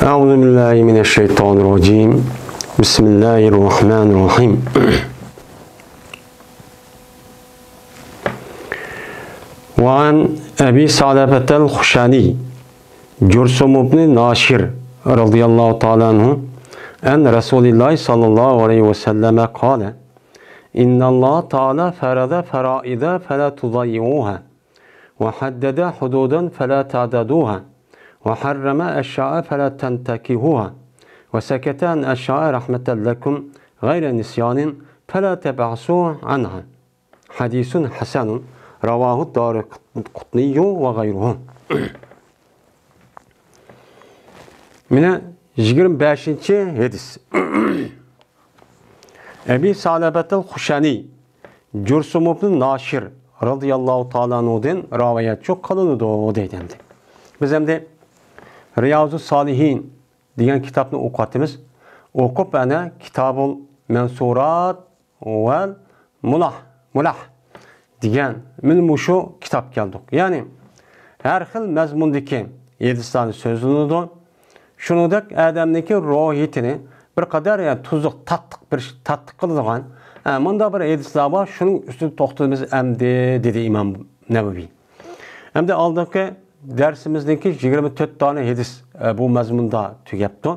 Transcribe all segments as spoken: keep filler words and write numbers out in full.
أعوذ بالله من الشيطان الرجيم. بسم الله الرحمن الرحيم. وعن أبي ثعلبة الخشني جرثوم بن ناشر رضي الله تعالى عنه عن رسول الله صلى الله عليه وسلم قال: إن الله تعالى فرض فرائض فلا تضيعوها، وحدد حدودا فلا تعتدوها، وحرم أشياء فلا تنتهكوها، وسكت عن أشياء رحمة لكم غير نسيان فلا تبحثوا عنها. حديث حسن، رواه الدارقطني وغيره. مانا يىگىرمە بەشىنچى ھەدىس. ئەبى سەلەبەتىل خۇشەنى، جۇرسۇم ئىبنى ناشىر رەزىياللاھۇ تائالا ئەنھۇدىن رىۋايەتچى قىلىنىدۇ دەيدۇ ئەمدى. بىز ئەمدى رىيازۇ سالىھىن دېگەن كىتابنى ئوقۇۋاتىمىز. ئوقۇپ ئەنە كىتابۇل مەنسۇرات ۋەل مۇلاھ، مۇلاھ دېگەن مانا مۇشۇ كىتاب كەلدۇق. يەنى ھەر خىل مەزمۇندىكى ھەدىسلەرنى سۆزلىنىدۇ. شۇنىڭدەك ئادەمنىڭكى روھىيىتىنى بىر قەدەر، يەنى تۇزۇق، تاتلىق بىر، تاتلىق قىلىدىغان، ھە، مۇنداق بىر ھەدىسلەر بار، شۇنىڭ ئۈستىدە توختىلىمىز ئەمدى، دېدى ئىمام نەۋەۋى. ئەمدى ئالدىنقى دەرسىمىزدىكى يىگىرمە تۆت دانە ھەدىس، ئە، بۇ مەزمۇندا تۈگەپتۇ.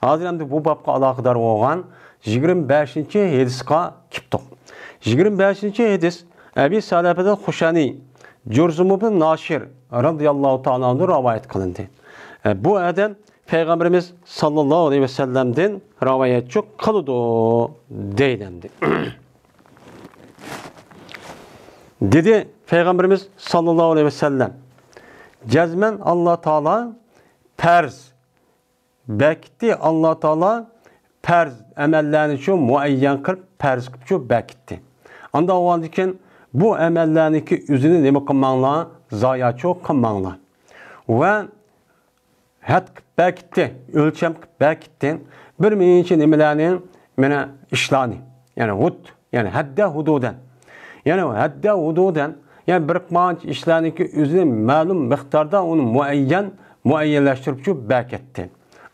ھازىر ئەمدى بۇ بابقا ئالاقىدار بولغان يىگىرمە بەشىنچى ھەدىسقا كېلىپتۇق. يىگىرمە بەشىنچى ھەدىس ئەبى سەلەبەتىل خۇشەنى، جۇرزۇم ئىبن ناشىر رەزىياللاھۇ تائالا ئەنھۇ رىۋايەت قىلىندى. ئە، بۇ ئادەم پەيغەمبىرىمىز ساللاللاھۇ ئەلەيھى ۋەسەللەمدىن رىۋايەتچى قىلىدۇ، دەيدۇ ئەمدى. دېدى پەيغەمبىرىمىز ساللاللاھۇ ئەلەيھى ۋەسەللەم، جەزمەن ئاللا تائالا پەرز بەكىتتى، ئاللا تائالا پەرز ئەمەللەرنىچۇ مۇئەييەن قىلىپ، پەرز قىلىپچۇ بەكىتتى. ئانداق بولغاندىكىن بۇ ئەمەللەرنىڭكى ئۆزىنى نېمە قىلماڭلار، زاياچۇ قىلماڭلار. ۋە ھەد قىلىپ بەكىتتى، ئۆلچەم قىلىپ بەكىتتى. بىر مۇنچە نېمىلەرنى، مانا ئىشلارنى، يەنى ھۇد، يەنى ھەددە ھۇدۇدەن. يەنى ھەددە ھۇدۇدەن، يەنى بىر قانچە ئىشلارنىڭكى ئۆزىنى مەلۇم مىقداردا ئۇنى مۇئەييەن، مۇئەييەنلەشتۈرۈپچۇ بەكىتتى.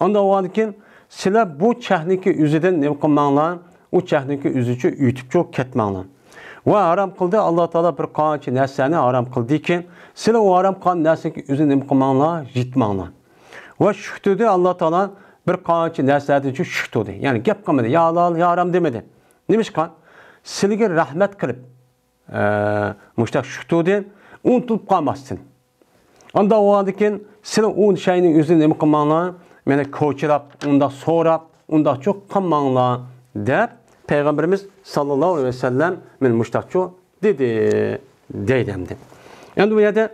ئانداق بولغاندىكىن سىلەر بۇ چەكنىڭكى ئۆزىدىن نېمە قىلماڭلار، ئۇ چەكنىڭكى ئۆزىچۇ ئۆتۈپچۇ كەتمەڭلار. ۋە ھارام قىلدى، ئاللا تائالا بىر قانچە نەرسىلەرنى ھارام قىلدىكىن، سىلەر ئۇ ھارام قىلغان نەرسىنىڭكى ئۆزىنى نېمە قىلماڭلار، يىتماڭلار. ۋە شۈكتۈردى، ئاللا تائالا بىر قانچە نەرسىلەردىنچۇ شۈكتۈردى. يەنى گەپ قىلمىدى، يا ھالال، يا ھارام دېمىدى. نېمىشقا؟ سىلىگە رەھمەت قىلىپ، ئە، مۇشتاق شۈكتۈردى، ئۇنتۇلۇپ قالماستىن. ئانداق بولغاندىكىن سىلەر ئۇ شەينىڭ ئۆزىنى نېمە قىلماڭلار، مانا كوچىلاپ، ئۇنداق سوراپ، ئۇنداقچۇ قىلماڭلار، دەپ پەيغەمبىرىمىز ساللاللاھۇ ئەلەيھى ۋەسەللەم مانا مۇشتاقچۇ دېدى، دەيدۇ ئەمدى. ئەمدى بۇ يەردە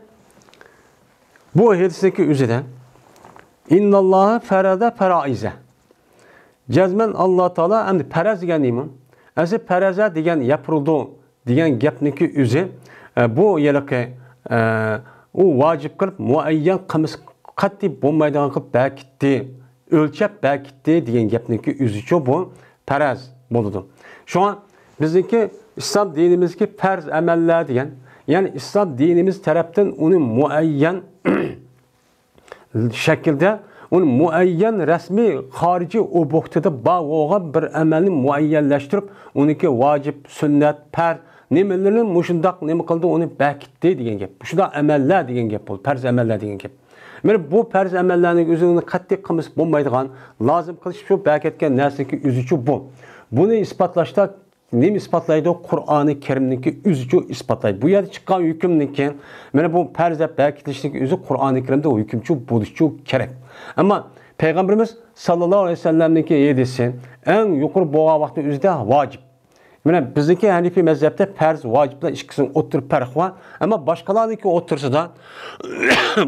بۇ ھەدىسنىڭكى ئۆزىدە، ئىنناللاھە فەرەزە فەرائىزە. جەزمەن ئاللا تائالا، ئەمدى پەرەز دېگەن نېمە؟ ئەسلى پەرەزە دېگەن ياپۇرۇلدى دېگەن گەپنىڭكى ئۆزى، ئە، بۇ ھېلىقى، ئە، ئۇ ۋاجىپ قىلىپ مۇئەييەن قىلمىسا قەتئىي بولمايدىغان قىلىپ بەكىتتى، ئۆلچەپ بەكىتتى دېگەن گەپنىڭكى ئۆزىچۇ بۇ پەرەز بولىدۇ. شۇڭا بىزنىڭكى ئىسلام دىنىمىزدىكى پەرز ئەمەللەر دېگەن، يەنى ئىسلام دىنىمىز تەرەپتىن ئۇنى مۇئەييەن شەكىلدە، ئۇنى مۇئەييەن رەسمىي خارىجىي ئوبيېكتىدا بار بولغان بىر ئەمەلنى مۇئەييەنلەشتۈرۈپ، ئۇنىڭكى ۋاجىپ، سۈننەت، پەرز نېمىلىرىنى مۇشۇنداق نېمە قىلدى، ئۇنى بەكىتتى دېگەن گەپ. مۇشۇنداق ئەمەللەر دېگەن گەپ بولىدۇ، پەرز ئەمەللەر دېگەن گەپ. مانا بۇ پەرز ئەمەللەرنىڭ ئۆزىنى قەتئىي قىلمىسا بولمايدىغان، لازىم قىلىش شۇ بەكەتكەن نەرسىنىڭكى ئۆزىچۇ بۇ. بۇنى ئىسپاتلاشتا نېمە ئىسپاتلايدۇ؟ قۇرئانى كەرىمنىڭكى ئۆزىچۇ ئىسپاتلايدۇ. بۇ يەردە چىققان ھۆكۈمنىڭكى، مانا بۇ پەرز دەپ بەكىتىلىشنىڭكى ئۆزى قۇرئانى كەرىمدە ھۆكۈمچۇ بولۇشچۇ كېرەك. ئەمما پەيغەمبىرىمىز ساللاللاھۇ ئەلەيھى ۋەسەللەمنىڭكى ھەدىسى ئەڭ يۇقىرى بولغان ۋاقىتنىڭ ئۆزىدە ۋاجىپ. مانا بىزنىڭكى ھەنىفىي مەزھەپتە پەرز، ۋاجىپلار ئىككىسىنىڭ ئوتتۇرا پەرقى بار. ئەمما باشقىلارنىڭكى ئوتتۇرىسىدا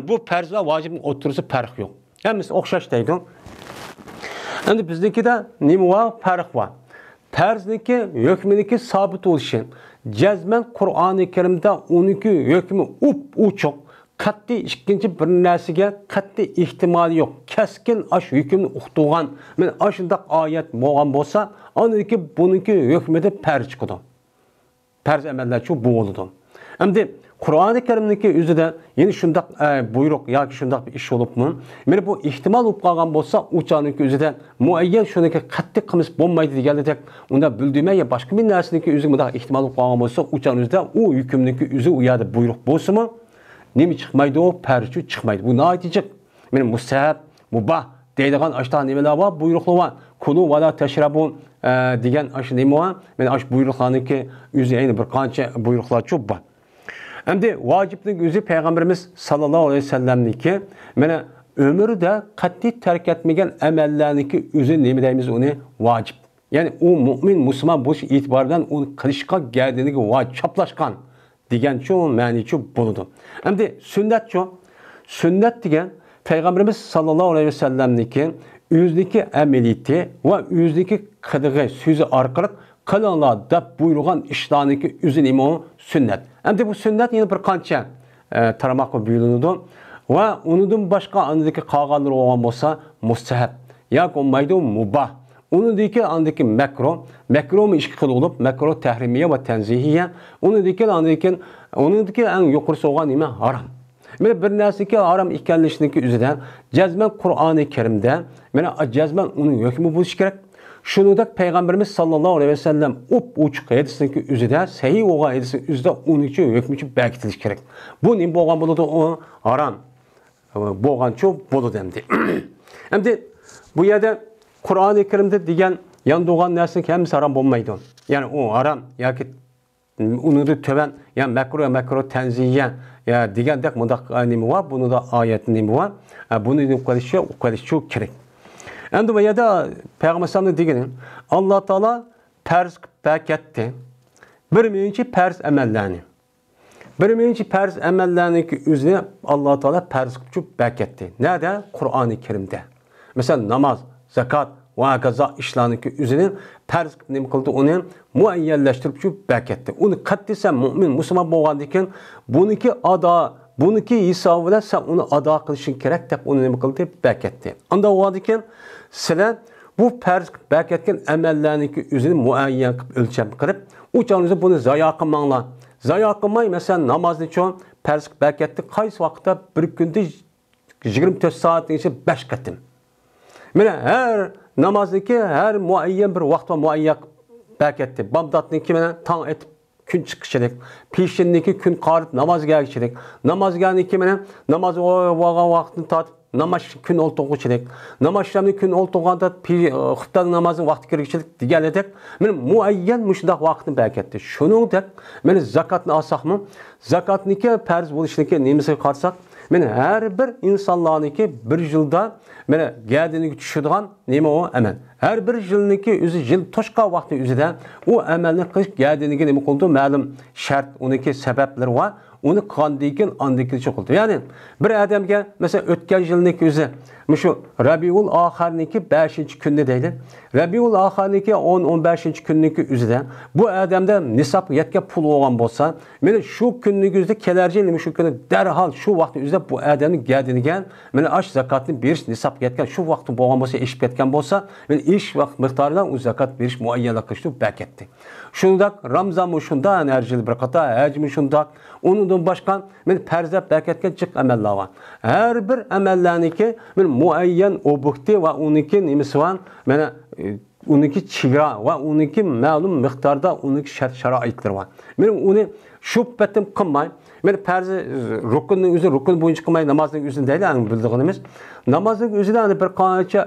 بۇ پەرز ۋە ۋاجىپنىڭ ئوتتۇرىسى پەرق يوق. ھەممىسى ئوخشاش دەيدۇ. ئەمدى بىزنىڭكىدە نېمە بار؟ پەرق بار. پەرزنىڭكى ھۆكمىنىڭكى سابىت بولۇشى، جەزمەن قۇرئانى كەرىمدە ئۇنىڭكى ھۆكمى ئوپئوچۇق، قەتئىي ئىككىنچى بىر نەرسىگە قەتئىي ئېھتىمالى يوق، كەسكىن ئاش ھۆكۈمنى ئۇقتۇرغان، مانا ئاشۇنداق ئايەت بولغان بولسا، ئاندىن كېيىن بۇنىڭكى ھۆكمىدە پەرز چىقىدۇ. پەرز ئەمەللەرچۇ بۇ بولىدۇ. ئەمدى قۇرئانى كەرىمنىڭكى ئۆزىدە يەنە شۇنداق، ئە، بۇيرۇق ياكى شۇنداق بىر ئىش بولۇپمۇ، مانا بۇ ئېھتىمال بولۇپ قالغان بولسا، ئۇ چاغنىڭكى ئۆزىدە مۇئەييەن شۇنىڭكى قەتئىي قىلمىسا بولمايدۇ دېگەندەك، ئۇنداق بىلدۈرمەي يا باشقا بىر نەرسىنىڭكى ئۆزى مۇنداق ئېھتىمال بولۇپ قالغان بولسا، ئۇ چاغنىڭ ئۆزىدە ئۇ ھۆكۈمنىڭكى ئۆزى ئۇ يەردە بۇيرۇق بولسىمۇ، نېمە چىقمايدۇ؟ پەرز چىقمايدۇ. بۇ ناھايىتى جىق. مانا مۇستەھەب، مۇباھ دەيدىغان ئاشۇنداق نېمىلەر بار، بۇيرۇقلار بار. كۇلۇ ۋە لا تەشرەبۇ، ئە، دېگەن ئاشۇ نېمە بار؟ مانا ئاشۇ بۇيرۇقلارنىڭكى ئۆزى يەنە بىر قانچە بۇيرۇقلار چوپ بار. ئەمدى ۋاجىپنىڭ ئۆزى پەيغەمبىرىمىز ساللاللاھۇ ئەلەيھى ۋەسەللەمنىڭكى، مانا ئۆمرىدە قەتئىي تەرك ئەتمىگەن ئەمەللەرنىڭكى ئۆزى نېمە دەيمىز ئۇنى؟ ۋاجىپ. يەنى ئۇ مۇئمىن، مۇسۇلمان بولۇش ئېتىبارى بىلەن ئۇنى قىلىشقا گەدىنىگە ۋاجىپ چاپلاشقان دېگەنچۇ، مەنىچۇ بولىدۇ. ئەمدى سۈننەتچۇ؟ سۈننەت دېگەن پەيغەمبىرىمىز ساللاللاھۇ ئەلەيھى ۋەسەللەمنىڭكى ئۆزىنىڭكى ئەمەلىيىتى ۋە ئۆزىنىڭكى قىلىقى، سۆزى ئارقىلىق قىلىڭلار دەپ بۇيرۇغان ئىشلارنىڭكى ئۆزى نېمە ئۇ؟ سۈننەت. ئەمدى بۇ سۈننەت يەنە بىر قانچە، ئە، تارماققا بۆلۈنىدۇ ۋە ئۇنىڭدىن باشقا ئاندىكى قالغانلىرى بولغان بولسا مۇستەھەب ياكى بولمايدۇ مۇباھ. ئۇنىڭدىكى ئاندىكى مەكرۇ، مەكرۇمۇ ئىككى خىل بولۇپ، مەكرۇ تەھرىمىيە ۋە تەنزىھىيە. ئۇنىڭدىكى ئاندىكى ئۇنىڭدىكى ئەڭ يۇقىرىسى بولغان نېمە؟ ھارام. مانا بىر نەرسىنىڭكى ھارام ئىكەنلىكىنىڭكى ئۆزىدە جەزمەن قۇرئانى كەرىمدە، مانا جەزمەن ئۇنىڭ ھۆكمى بولۇشى كېرەك. شۇنىڭدەك پەيغەمبىرىمىز ساللاللاھۇ ئەلەيھى ۋەسەللەم ئوپئوچۇق ھەدىسنىڭكى ئۆزىدە، سەھىھ بولغان ھەدىسنىڭ ئۆزىدە ئۇنىڭچۇ ھۆكمىچۇ بەرگىتىلىشى كېرەك. بۇ نېمە بولغان بولىدۇ؟ ئۇ ھارام بولغانچۇ بولىدۇ ئەمدى. ئەمدى بۇ يەردە قۇرئانى كەرىمدە دېگەن ياندۇرغان نەرسىنىڭ ھەممىسى ھارام بولمايدۇ. يەنى ئۇ ھارام ياكى ئۇنىڭدىن تۆۋەن، يا مەكرۇ، يا مەكرۇ تەنزىھىيە، يا دېگەندەك مۇنداق، ئە، نېمە بار؟ بۇنىڭدا ئايەت نېمە بار؟ ئە، بۇنى نېمە قىلىشى، قىلىشى كېرەك. ئەمدى بۇ يەردە پەيغەمبەر ئەلەيھىسسالامنىڭ دېگىنى، ئاللا تائالا پەرز قىلىپ بەركەتتى بىر مۇنچە پەرز ئەمەللەرنى. بىر مۇنچە پەرز ئەمەللەرنىڭكى ئۆزىنى ئاللا تائالا پەرز قىلىپ بەركەتتى. نەدە؟ قۇرئانى كەرىمدە. مەسىلەن، ناماز، زاكات ۋە ھاكازا ئىشلارنىڭكى ئۆزىنى پەرز قىلىپ نېمە قىلدى؟ ئۇنى مۇئەييەنلەشتۈرۈپ شۇ بەركەتتى. ئۇنى قەتئىي سەن مۇئمىن، مۇسۇلمان بولغاندىن كېيىن بۇنىڭكى ئادا، بۇنىڭكى ھېسابى بىلەن سەن ئۇنى ئادا قىلىشىڭ كېرەك دەپ ئۇنى نېمە قىلدى؟ بەركەتتى. ئانداق بولغاندىن كېيىن سىلەر بۇ پەرز قىلىپ بەركەتكەن ئەمەللەرنىڭكى ئۆزىنى مۇئەييەن قىلىپ ئۆلچەم قىلىپ، ئۇ چاغنىڭىزدا بۇنى زايا قىلماڭلار. زايا قىلماي، مەسىلەن، نامازنىچۇ پەرز قىلىپ بەركەتتى، قايسى ۋاقىتتا بىر كۈندە يىگىرمە تۆت سائەتنىڭ ئىچىدە بەش قېتىم. مانا ھەر نامازنىڭكى ھەر مۇئەييەن بىر ۋاقىت بار، مۇئەييەن بەركەتتى. بامداتنىڭكى مانا تاڭ ئېتىپ كۈن چىققىچىلىك، پېشىندىكى كۈن قارىپ نامازغا كەلگۈچىلىك، نامازغا كەلگەندىن كېيىن مانا ناماز بولغان ۋاقىتتىن تارتىپ ناماز كۈن ئولتۇرغۇچىلىك، ناماز شامنى كۈن ئولتۇرغاندا پى-، خۇپتان نامازنىڭ ۋاقتى كىرگۈچىلىك دېگەنلىدەك، مانا مۇئەييەن مۇشۇنداق ۋاقىتنى بەركەتتى. شۇنىڭدەك مانا زاكاتنى ئالساقمۇ، زاكاتنىڭكى پەرز بولۇشىنىڭكى نېمىسىگە قارىساق، مانا ھەر بىر ئىنسانلارنىڭكى بىر يىلدا مانا گەدىنىگە چۈشىدىغان نېمە ئۇ ئەمەل. ھەر بىر يىلنىڭكى ئۆزى يىل توشقان ۋاقتى ئۆزىدە ئۇ ئەمەلنى قىلىش گەدىنىگە نېمە قىلىدۇ؟ مەلۇم شەرت، ئۇنىڭكى سەۋەبلىرى بار. ئۇنى قىلغاندىن كېيىن ئاندىن كېيىن چوقۇلدى. يەنى بىر ئادەمگە، مەسىلەن، ئۆتكەن يىلنىڭكى ئۆزى مۇشۇ رەبىئۇل ئاخىرنىڭكى بەشىنچى كۈنى دەيلى. رەبىئۇل ئاخىرنىڭكى ئون، ئون بەشىنچى كۈننىڭكى ئۆزىدە بۇ ئادەمدە نىسابقا يەتكەن پۇل بولغان بولسا، مانا شۇ كۈننىڭكى ئۆزىدە كېلەر يىل مۇشۇ كۈنى دەرھال شۇ ۋاقىتنىڭ ئۆزىدە بۇ ئادەمنىڭ گەدىنىگە مانا ئاشۇ زاكاتنى بېرىش نىسابقا يەتكەن، شۇ ۋاقىتتا بولغان بولسا، ئېشىپ كەتكەن بولسا، مانا ئېشىش ۋاقىت مىقدارىدا ئۇ زاكات بېرىش مۇئەييەنلەشتۈرۈپ بەركەتتى. شۇنداق رامزانمۇ شۇنداق، ھەر يىلى بىر قاتار، ھەجمۇ شۇنداق. ئۇنىڭدىن باشقا مانا پەرز دەپ بەركەتكەن جىق ئەمەللەر بار. ھەر بىر ئەمەللەرنىڭكى مانا مۇئەييەن ئوبيېكتى ۋە ئۇنىڭكى نېمىسى بار، مانا، ئۇنىڭكى چېگرا ۋە ئۇنىڭكى مەلۇم مىقداردا ئۇنىڭكى شەرت-شارائىتلىرى بار. مانا ئۇنى شۇ پېتىم قىلماي، مانا پەرزى رۇكۇننىڭ ئۆزىنى رۇكۇن بويىچە قىلماي، نامازنىڭ ئۆزىنى دەيلى، ئەڭ بىلىدىغىنىمىز. نامازنىڭ ئۆزىدە يەنە بىر قانچە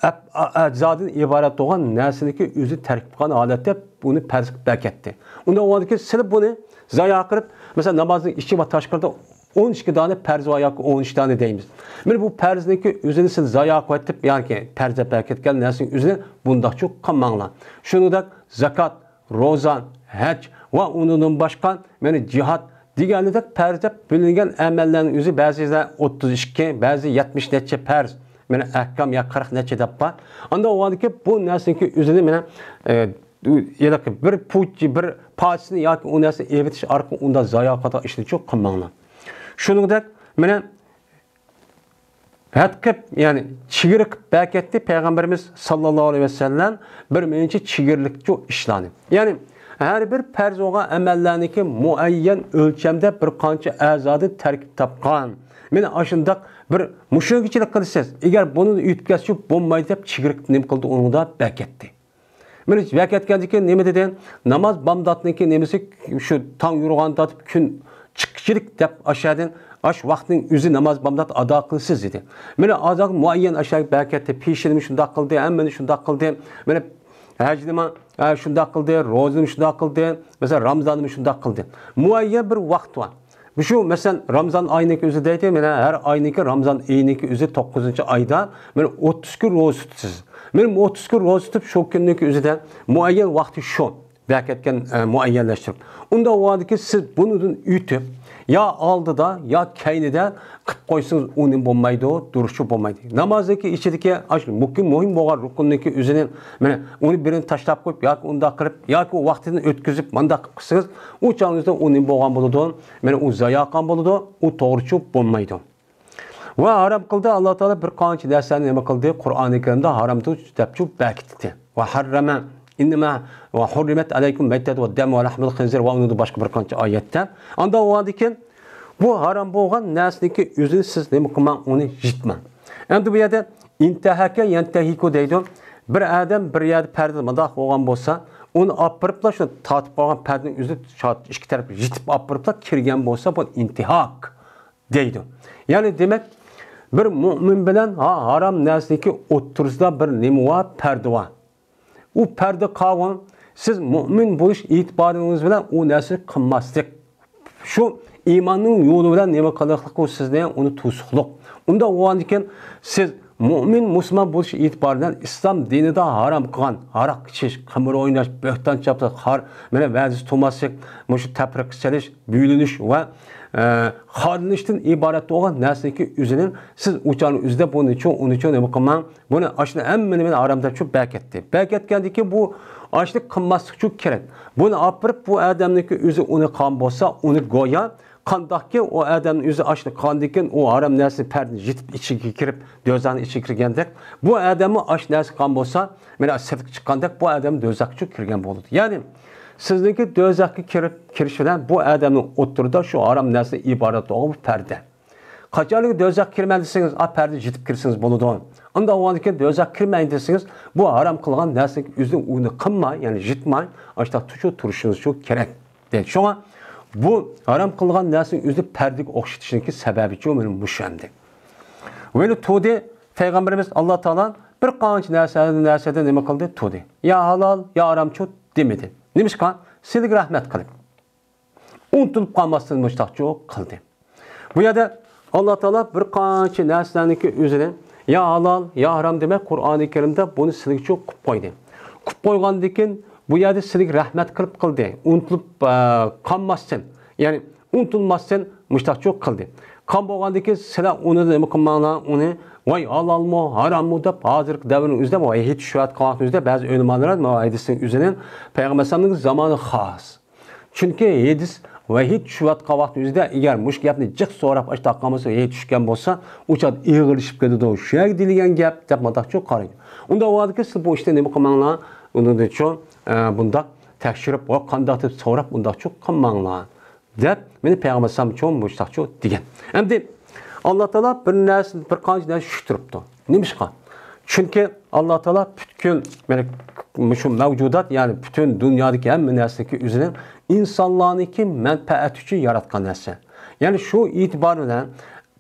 ئەپ-، ئە-، ئەزادىن ئىبارەت بولغان نەرسىنىڭكى ئۆزى تەركىب قىلغان ھالەتتە بۇنى پەرز قىلىپ بەركەتتى. ئۇنداق بولغاندىكىن سىلى بۇنى زايا قىلىپ، مەسىلەن، نامازنىڭ ئىچى ۋە تاشقىرىدا ئون ئىككى دانە پەرز بار ياكى ئون ئۈچ دانە دەيمىز. مانا بۇ پەرزنىڭكى ئۆزىنى سىز زايا قىلىۋېتىپ، ياكى پەرز دەپ بەركەتكەن نەرسىنىڭ ئۆزىنى بۇنداقچۇ قىلماڭلار. شۇنىڭدەك زاكات، روزا، ھەج ۋە ئۇنىڭدىن باشقا، مانا جىھاد دېگەنلىدەك پەرز دەپ بۆلۈنگەن ئەمەللەرنىڭ ئۆزى بەزىدە ئوتتۇز ئىككى، بەزى يەتمىش نەچچە پەرز، مانا ئەھكام يا قىرىق نەچچە دەپ بار. ئانداق بولغاندىكىن بۇ نەرسىنىڭكى ئۆزىنى مانا، ئە، ھېلىقى بىر پۇچى، بىر پارچىسىنى ياكى ئۇ نەرسىنى ئېۋىتىش ئارقىلىق ئۇنداق زايا قىلىدىغان ئىشنى چوق قىلماڭلار. شۇنىڭدەك مانا ھەتقىپ، يەنى چېگرا قىلىپ بەركەتتى پەيغەمبىرىمىز ساللاللاھۇ ئەلەيھى ۋەسەللەم بىر مۇنچە چېگرىلىكچۇ ئىشلارنى. يەنى ھەر بىر پەرز بولغان ئەمەللەرنىڭكى مۇئەييەن ئۆلچەمدە بىر قانچە ئەزادىن تەركىب تاپقان. مانا ئاشۇنداق بىر مۇشۇنچىلىك قىلىسىز. ئەگەر بۇنى ئۆتۈپ كەتسە بولمايدۇ دەپ چېگرا نېمە قىلدى، ئۇنىڭدا بەكەتتى. مانا بەكەتكەندىن كېيىن نېمە دېدى؟ ناماز بامداتنىڭكى نېمىسى، شۇ تاڭ يورۇغان تارتىپ كۈن چىققۇچىلىك دەپ ئاشۇدىن، ئاش ۋاقىتنىڭ ئۆزى ناماز بامدات ئادا قىلىسىز دېدى. مانا ئازاق مۇئەييەن ئاشۇ بەكەتتە پېشىنىمۇ شۇنداق قىلدى، ھەممىنى شۇنداق قىلدى. مانا ھەجنىمۇ، ئە، شۇنداق قىلدى، روزىنىمۇ شۇنداق قىلدى، مەسىلەن، رامزاننىمۇ شۇنداق قىلدى. مۇئەييەن بىر ۋاقىت بار. مۇشۇ، مەسىلەن، رامزان ئاينىڭكى ئۆزى دەيدۇ، مانا ھەر ئاينىڭكى رامزان ئېيىنىڭكى ئۆزى توققۇزىنچى ئايدا مانا ئوتتۇز كۈن روزا تۇتىسىز. مانا ئوتتۇز كۈن روزا تۇتۇپ، شۇ كۈننىڭكى ئۆزىدە مۇئەييەن ۋاقتى شۇ. بەكەتكەن، ئە، مۇئەييەنلەشتۈرۈپ. ئۇنداق بولغاندىكىن سىز بۇنىڭدىن ئۆتۈپ، يا ئالدىدا، يا كەينىدە قىلىپ قويسىڭىز، ئۇ نېمە بولمايدۇ، دۇرۇسچۇ بولمايدۇ. نامازنىڭكى ئىچىدىكى ئاشۇ مۇھىم، مۇھىم بولغان رۇكۇننىڭكى ئۆزىنى، مانا، ئۇنى بىرىنى تاشلاپ قويۇپ ياكى ئۇنداق قىلىپ، ياكى ئۇ ۋاقتىدىن ئۆتكۈزۈپ مانداق قىلىپ قىلسىڭىز، ئۇ چاغىڭىزدا ئۇ نېمە بولغان بولىدۇ؟ مانا، ئۇ زايا قىلغان بولىدۇ، ئۇ توغرىچۇ بولمايدۇ. ۋە ھارام قىلدى. ئاللا تائالا بىر قانچە نەرسىلەرنى نېمە قىلدى؟ قۇرئانى كەرىمدە ھارامدۇر دەپچۇ بەكىتتى. ۋە ھەررەمە ئىننىمە ۋە ھۇررىمەت ئەلەيكۇم مەيتەت ۋە دەم ۋە لەھمۇل خىنزىر ۋە ئۇنىڭدا باشقا بىر قانچە ئايەتتە. ئاندا بولغاندىكىن بۇ ھارام بولغان نەرسىنىڭكى ئۆزىنى سىز نېمە قىلماڭ، ئۇنى يىتماڭ. ئەمدى بۇ يەردە ئىنتەھەكە يەنتەھىكۇ دەيدۇ. بىر ئادەم بىر يەردە پەردە مۇنداق بولغان بولسا، ئۇنى ئاپىرىپلا شۇ تارتىپ قويغان پەردىنىڭ ئۆزىنى شۇ ئىككى تەرەپ يىتىپ ئاپىرىپلا كىرگەن بولسا، بۇ ئىنتىھاك دەيدۇ. يەنى دېمەك، بىر مۆمىن بىلەن ھا-، ھارام نەرسىنىڭكى ئوتتۇرىسىدا بىر نېمە بار؟ پەردە بار. ئۇ پەردە قالغان، سىز مۆمىن بولۇش ئېتىبارىڭىز بىلەن ئۇ نەرسىنى قىلماسلىق. شۇ ئىماننىڭ يولى بىلەن نېمە قىلىقلىق ئۇ سىزنى ئۇنى توسۇقلۇق. ئۇنداق بولغاندىكىن سىز مۆمىن مۇسۇلمان بولۇش ئېتىبارى بىلەن ئىسلام دىنىدا ھارام قىلغان ھاراق ئىچىش، قىمار ئويناش، بۆھتان چاپلاش، خار، مانا ۋەدىسى تۇماسلىق، مۇشۇ تەپرىقە سېلىش، بۆلۈنۈش ۋە، ئە، خارلىنىشتىن ئىبارەت بولغان نەرسىنىڭكى ئۆزىنى سىز ئۇچارنىڭ ئۆزىدە بۇنى چوڭ، ئۇنى چوڭ نېمە قىلماڭ. بۇنى ئاشۇنى ھەممىنى مەن ھارام دەپ چۈشۈپ بەكەتتى. بەكەتكەندىكىن بۇ ئاشۇنى قىلماسلىق ئۈچۈن كېرەك. بۇنى ئاپىرىپ بۇ ئادەمنىڭكى ئۆزى ئۇنى قىلغان بولسا، ئۇنى گويا قانداقكى ئۇ ئادەمنىڭ ئۆزى ئاشۇنى قىلغاندىكىن ئۇ ھارام نەرسىنى پەردىنى يېتىپ ئىچىگە كىرىپ، دوزاخنىڭ ئىچىگە كىرگەندەك، بۇ ئادەممۇ ئاشۇ نەرسە قىلغان بولسا، مانا سىرتقا چىققاندەك بۇ ئادەم دوزاخقا چۈشۈپ كىرگەن بولىدۇ. يەنى سىزنىڭكى دوزاخقا كىرىپ، كىرىش بىلەن بۇ ئادەمنىڭ ئوتتۇرىدا شۇ ھارام نەرسىدىن ئىبارەت بولغان بۇ پەردە. قاچانلىكى دوزاخقا كىرىمەن دېسىڭىز، ئا پەردە يېتىپ كىرسىڭىز بولىدۇ. ئۇنداق بولغاندىكىن دوزاخقا كىرمەي دېسىڭىز، بۇ ھارام قىلغان نەرسىنىڭ ئۆزىنى ئۇنى قىلماي، يەنى يىتماي، ئاشۇنداق تۇشۇپ تۇرۇشىڭىز شۇ كېرەك. دەيدۇ. شۇڭا بۇ ھارام قىلغان نەرسىنىڭ ئۆزى پەردىگە ئوخشىتىشنىڭكى سەۋەبىچۇ مانا مۇشۇ ئەمدى. ۋەلى تۇدى پەيغەمبىرىمىز ئاللا تائالا بىر قانچە نەرسە، نەرسىدىن نېمە قىلدى؟ تۇدى. يا ھالال، يا ھارامچۇ دېمىدى. نېمىشقا؟ سىلىگە رەھمەت قىلىپ. ئۇنتۇلۇپ قالماستىن مۇشتاقچۇ قىلدى. بۇ يەردە ئاللا تائالا بىر قانچە نەرسىلەرنىڭكى ئۆزىنى يا ھالال، يا ھارام دېمەي، قۇرئانى كەرىمدە بۇنى سىلىگىچۇ قىلىپ قويدى. قىلىپ قويغاندىكىن بۇ يەردە سىلىگە رەھمەت قىلىپ قىلدى. ئۇنتۇلۇپ، ئە، قالماستىن، يەنى ئۇنتۇلماستىن مۇشتاقچۇ قىلدى. قان بولغاندىكىن سىلەر ئۇنى نېمە قىلماڭلار، ئۇنى ۋاي ھالالمۇ، ھاراممۇ دەپ ھازىرقى دەۋرنىڭ ئۆزىدە ۋاي ھېيت چۈشۈۋاتقان ۋاقتىنىڭ ئۆزىدە بەزى ئۆلىمالار ماۋۇ ھەدىسنىڭ ئۆزىنى پەيغەمبەر ئەلەيھىسسالامنىڭ زامانى خاس. چۈنكى ھەدىس ۋەھىي چۈشۈۋاتقان ۋاقىتنىڭ ئۆزىدە، ئەگەر مۇشۇ گەپنى جىق سوراپ ئاشتاق قالمىسا، ۋەھىي چۈشكەن بولسا، ئۇ چاغدا ئېغىرلىشىپ كېتىدۇ. شۇ يەرگە دېيىلگەن گەپ دەپ مۇنداقچۇ قارايدۇ. ئۇنداق بولغاندىكىن سىز بۇ ئىشنى نېمە قىلماڭلار، ئۇنىڭدىنچۇ، ئە، بۇنداق تەكشۈرۈپ، ۋە قانداق دەپ سوراپ، ئۇنداقچۇ قىلماڭلار دەپ، مېنى پەيغەمبەر ئەلەيھىسسالامچۇ مۇشتاقچۇ دېگەن. ئەمدى ئاللا تائالا بىر نەرسە، بىر قانچە نەرسە چۈشتۈرۈپتۇ. نېمىشقا؟ چۈنكى ئاللا تائالا پۈتكۈل، يەنى مۇشۇ مەۋجۇدات، يەنى پۈتۈن دۇنيادىكى ھەممە نەرسىنىڭكى ئۆزىنىڭ ئىنسانلارنىڭكى مەنپەئەتى ئۈچۈن ياراتقان نەرسە. يەنى شۇ ئېتىبار بىلەن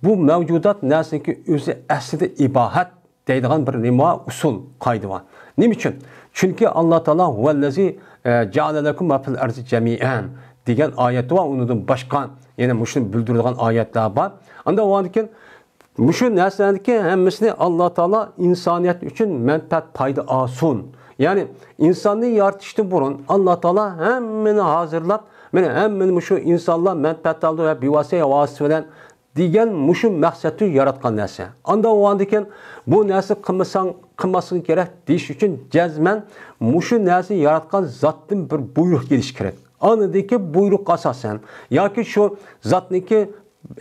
بۇ مەۋجۇدات نەرسىنىڭكى ئۆزى ئەسلىدە ئىباھەت دەيدىغان بىر نېمە بار؟ ئۇسۇل، قائىدە بار. نېمە ئۈچۈن؟ چۈنكى ئاللا تائالا ھۇۋەللەزى، ئە، جەئەلە لەكۇم ما فىل ئەرزى جەمىئەن دېگەن ئايەت بار، ئۇنىڭدىن باشقا يەنە مۇشۇنى بىلدۈرىدىغان ئايەتلەر بار. ئانداق بولغاندىكىن مۇشۇ نەرسىلەرنىڭكى ھەممىسىنى ئاللا تائالا ئىنسانىيەت ئۈچۈن مەنپەئەت پايدا ئالسۇن. يەنى ئىنساننى يارىتىشتىن بۇرۇن ئاللا تائالا ھەممىنى ھازىرلاپ، مانا ھەممىنى مۇشۇ ئىنسانلار مەنپەئەت ئالىدۇ ۋە بىۋاسىتە ۋاسىتە بىلەن دېگەن مۇشۇ مەقسەتتە ياراتقان نەرسە. ئانداق بولغاندىكىن بۇ نەرسە قىلمىساڭ، قىلماسلىقىڭ كېرەك دېيىش ئۈچۈن جەزمەن مۇشۇ نەرسە ياراتقان زاتتىن بىر بۇيرۇق كېلىشى كېرەك. ئاندىكى بۇيرۇققا ئاساسەن ياكى شۇ زاتنىڭكى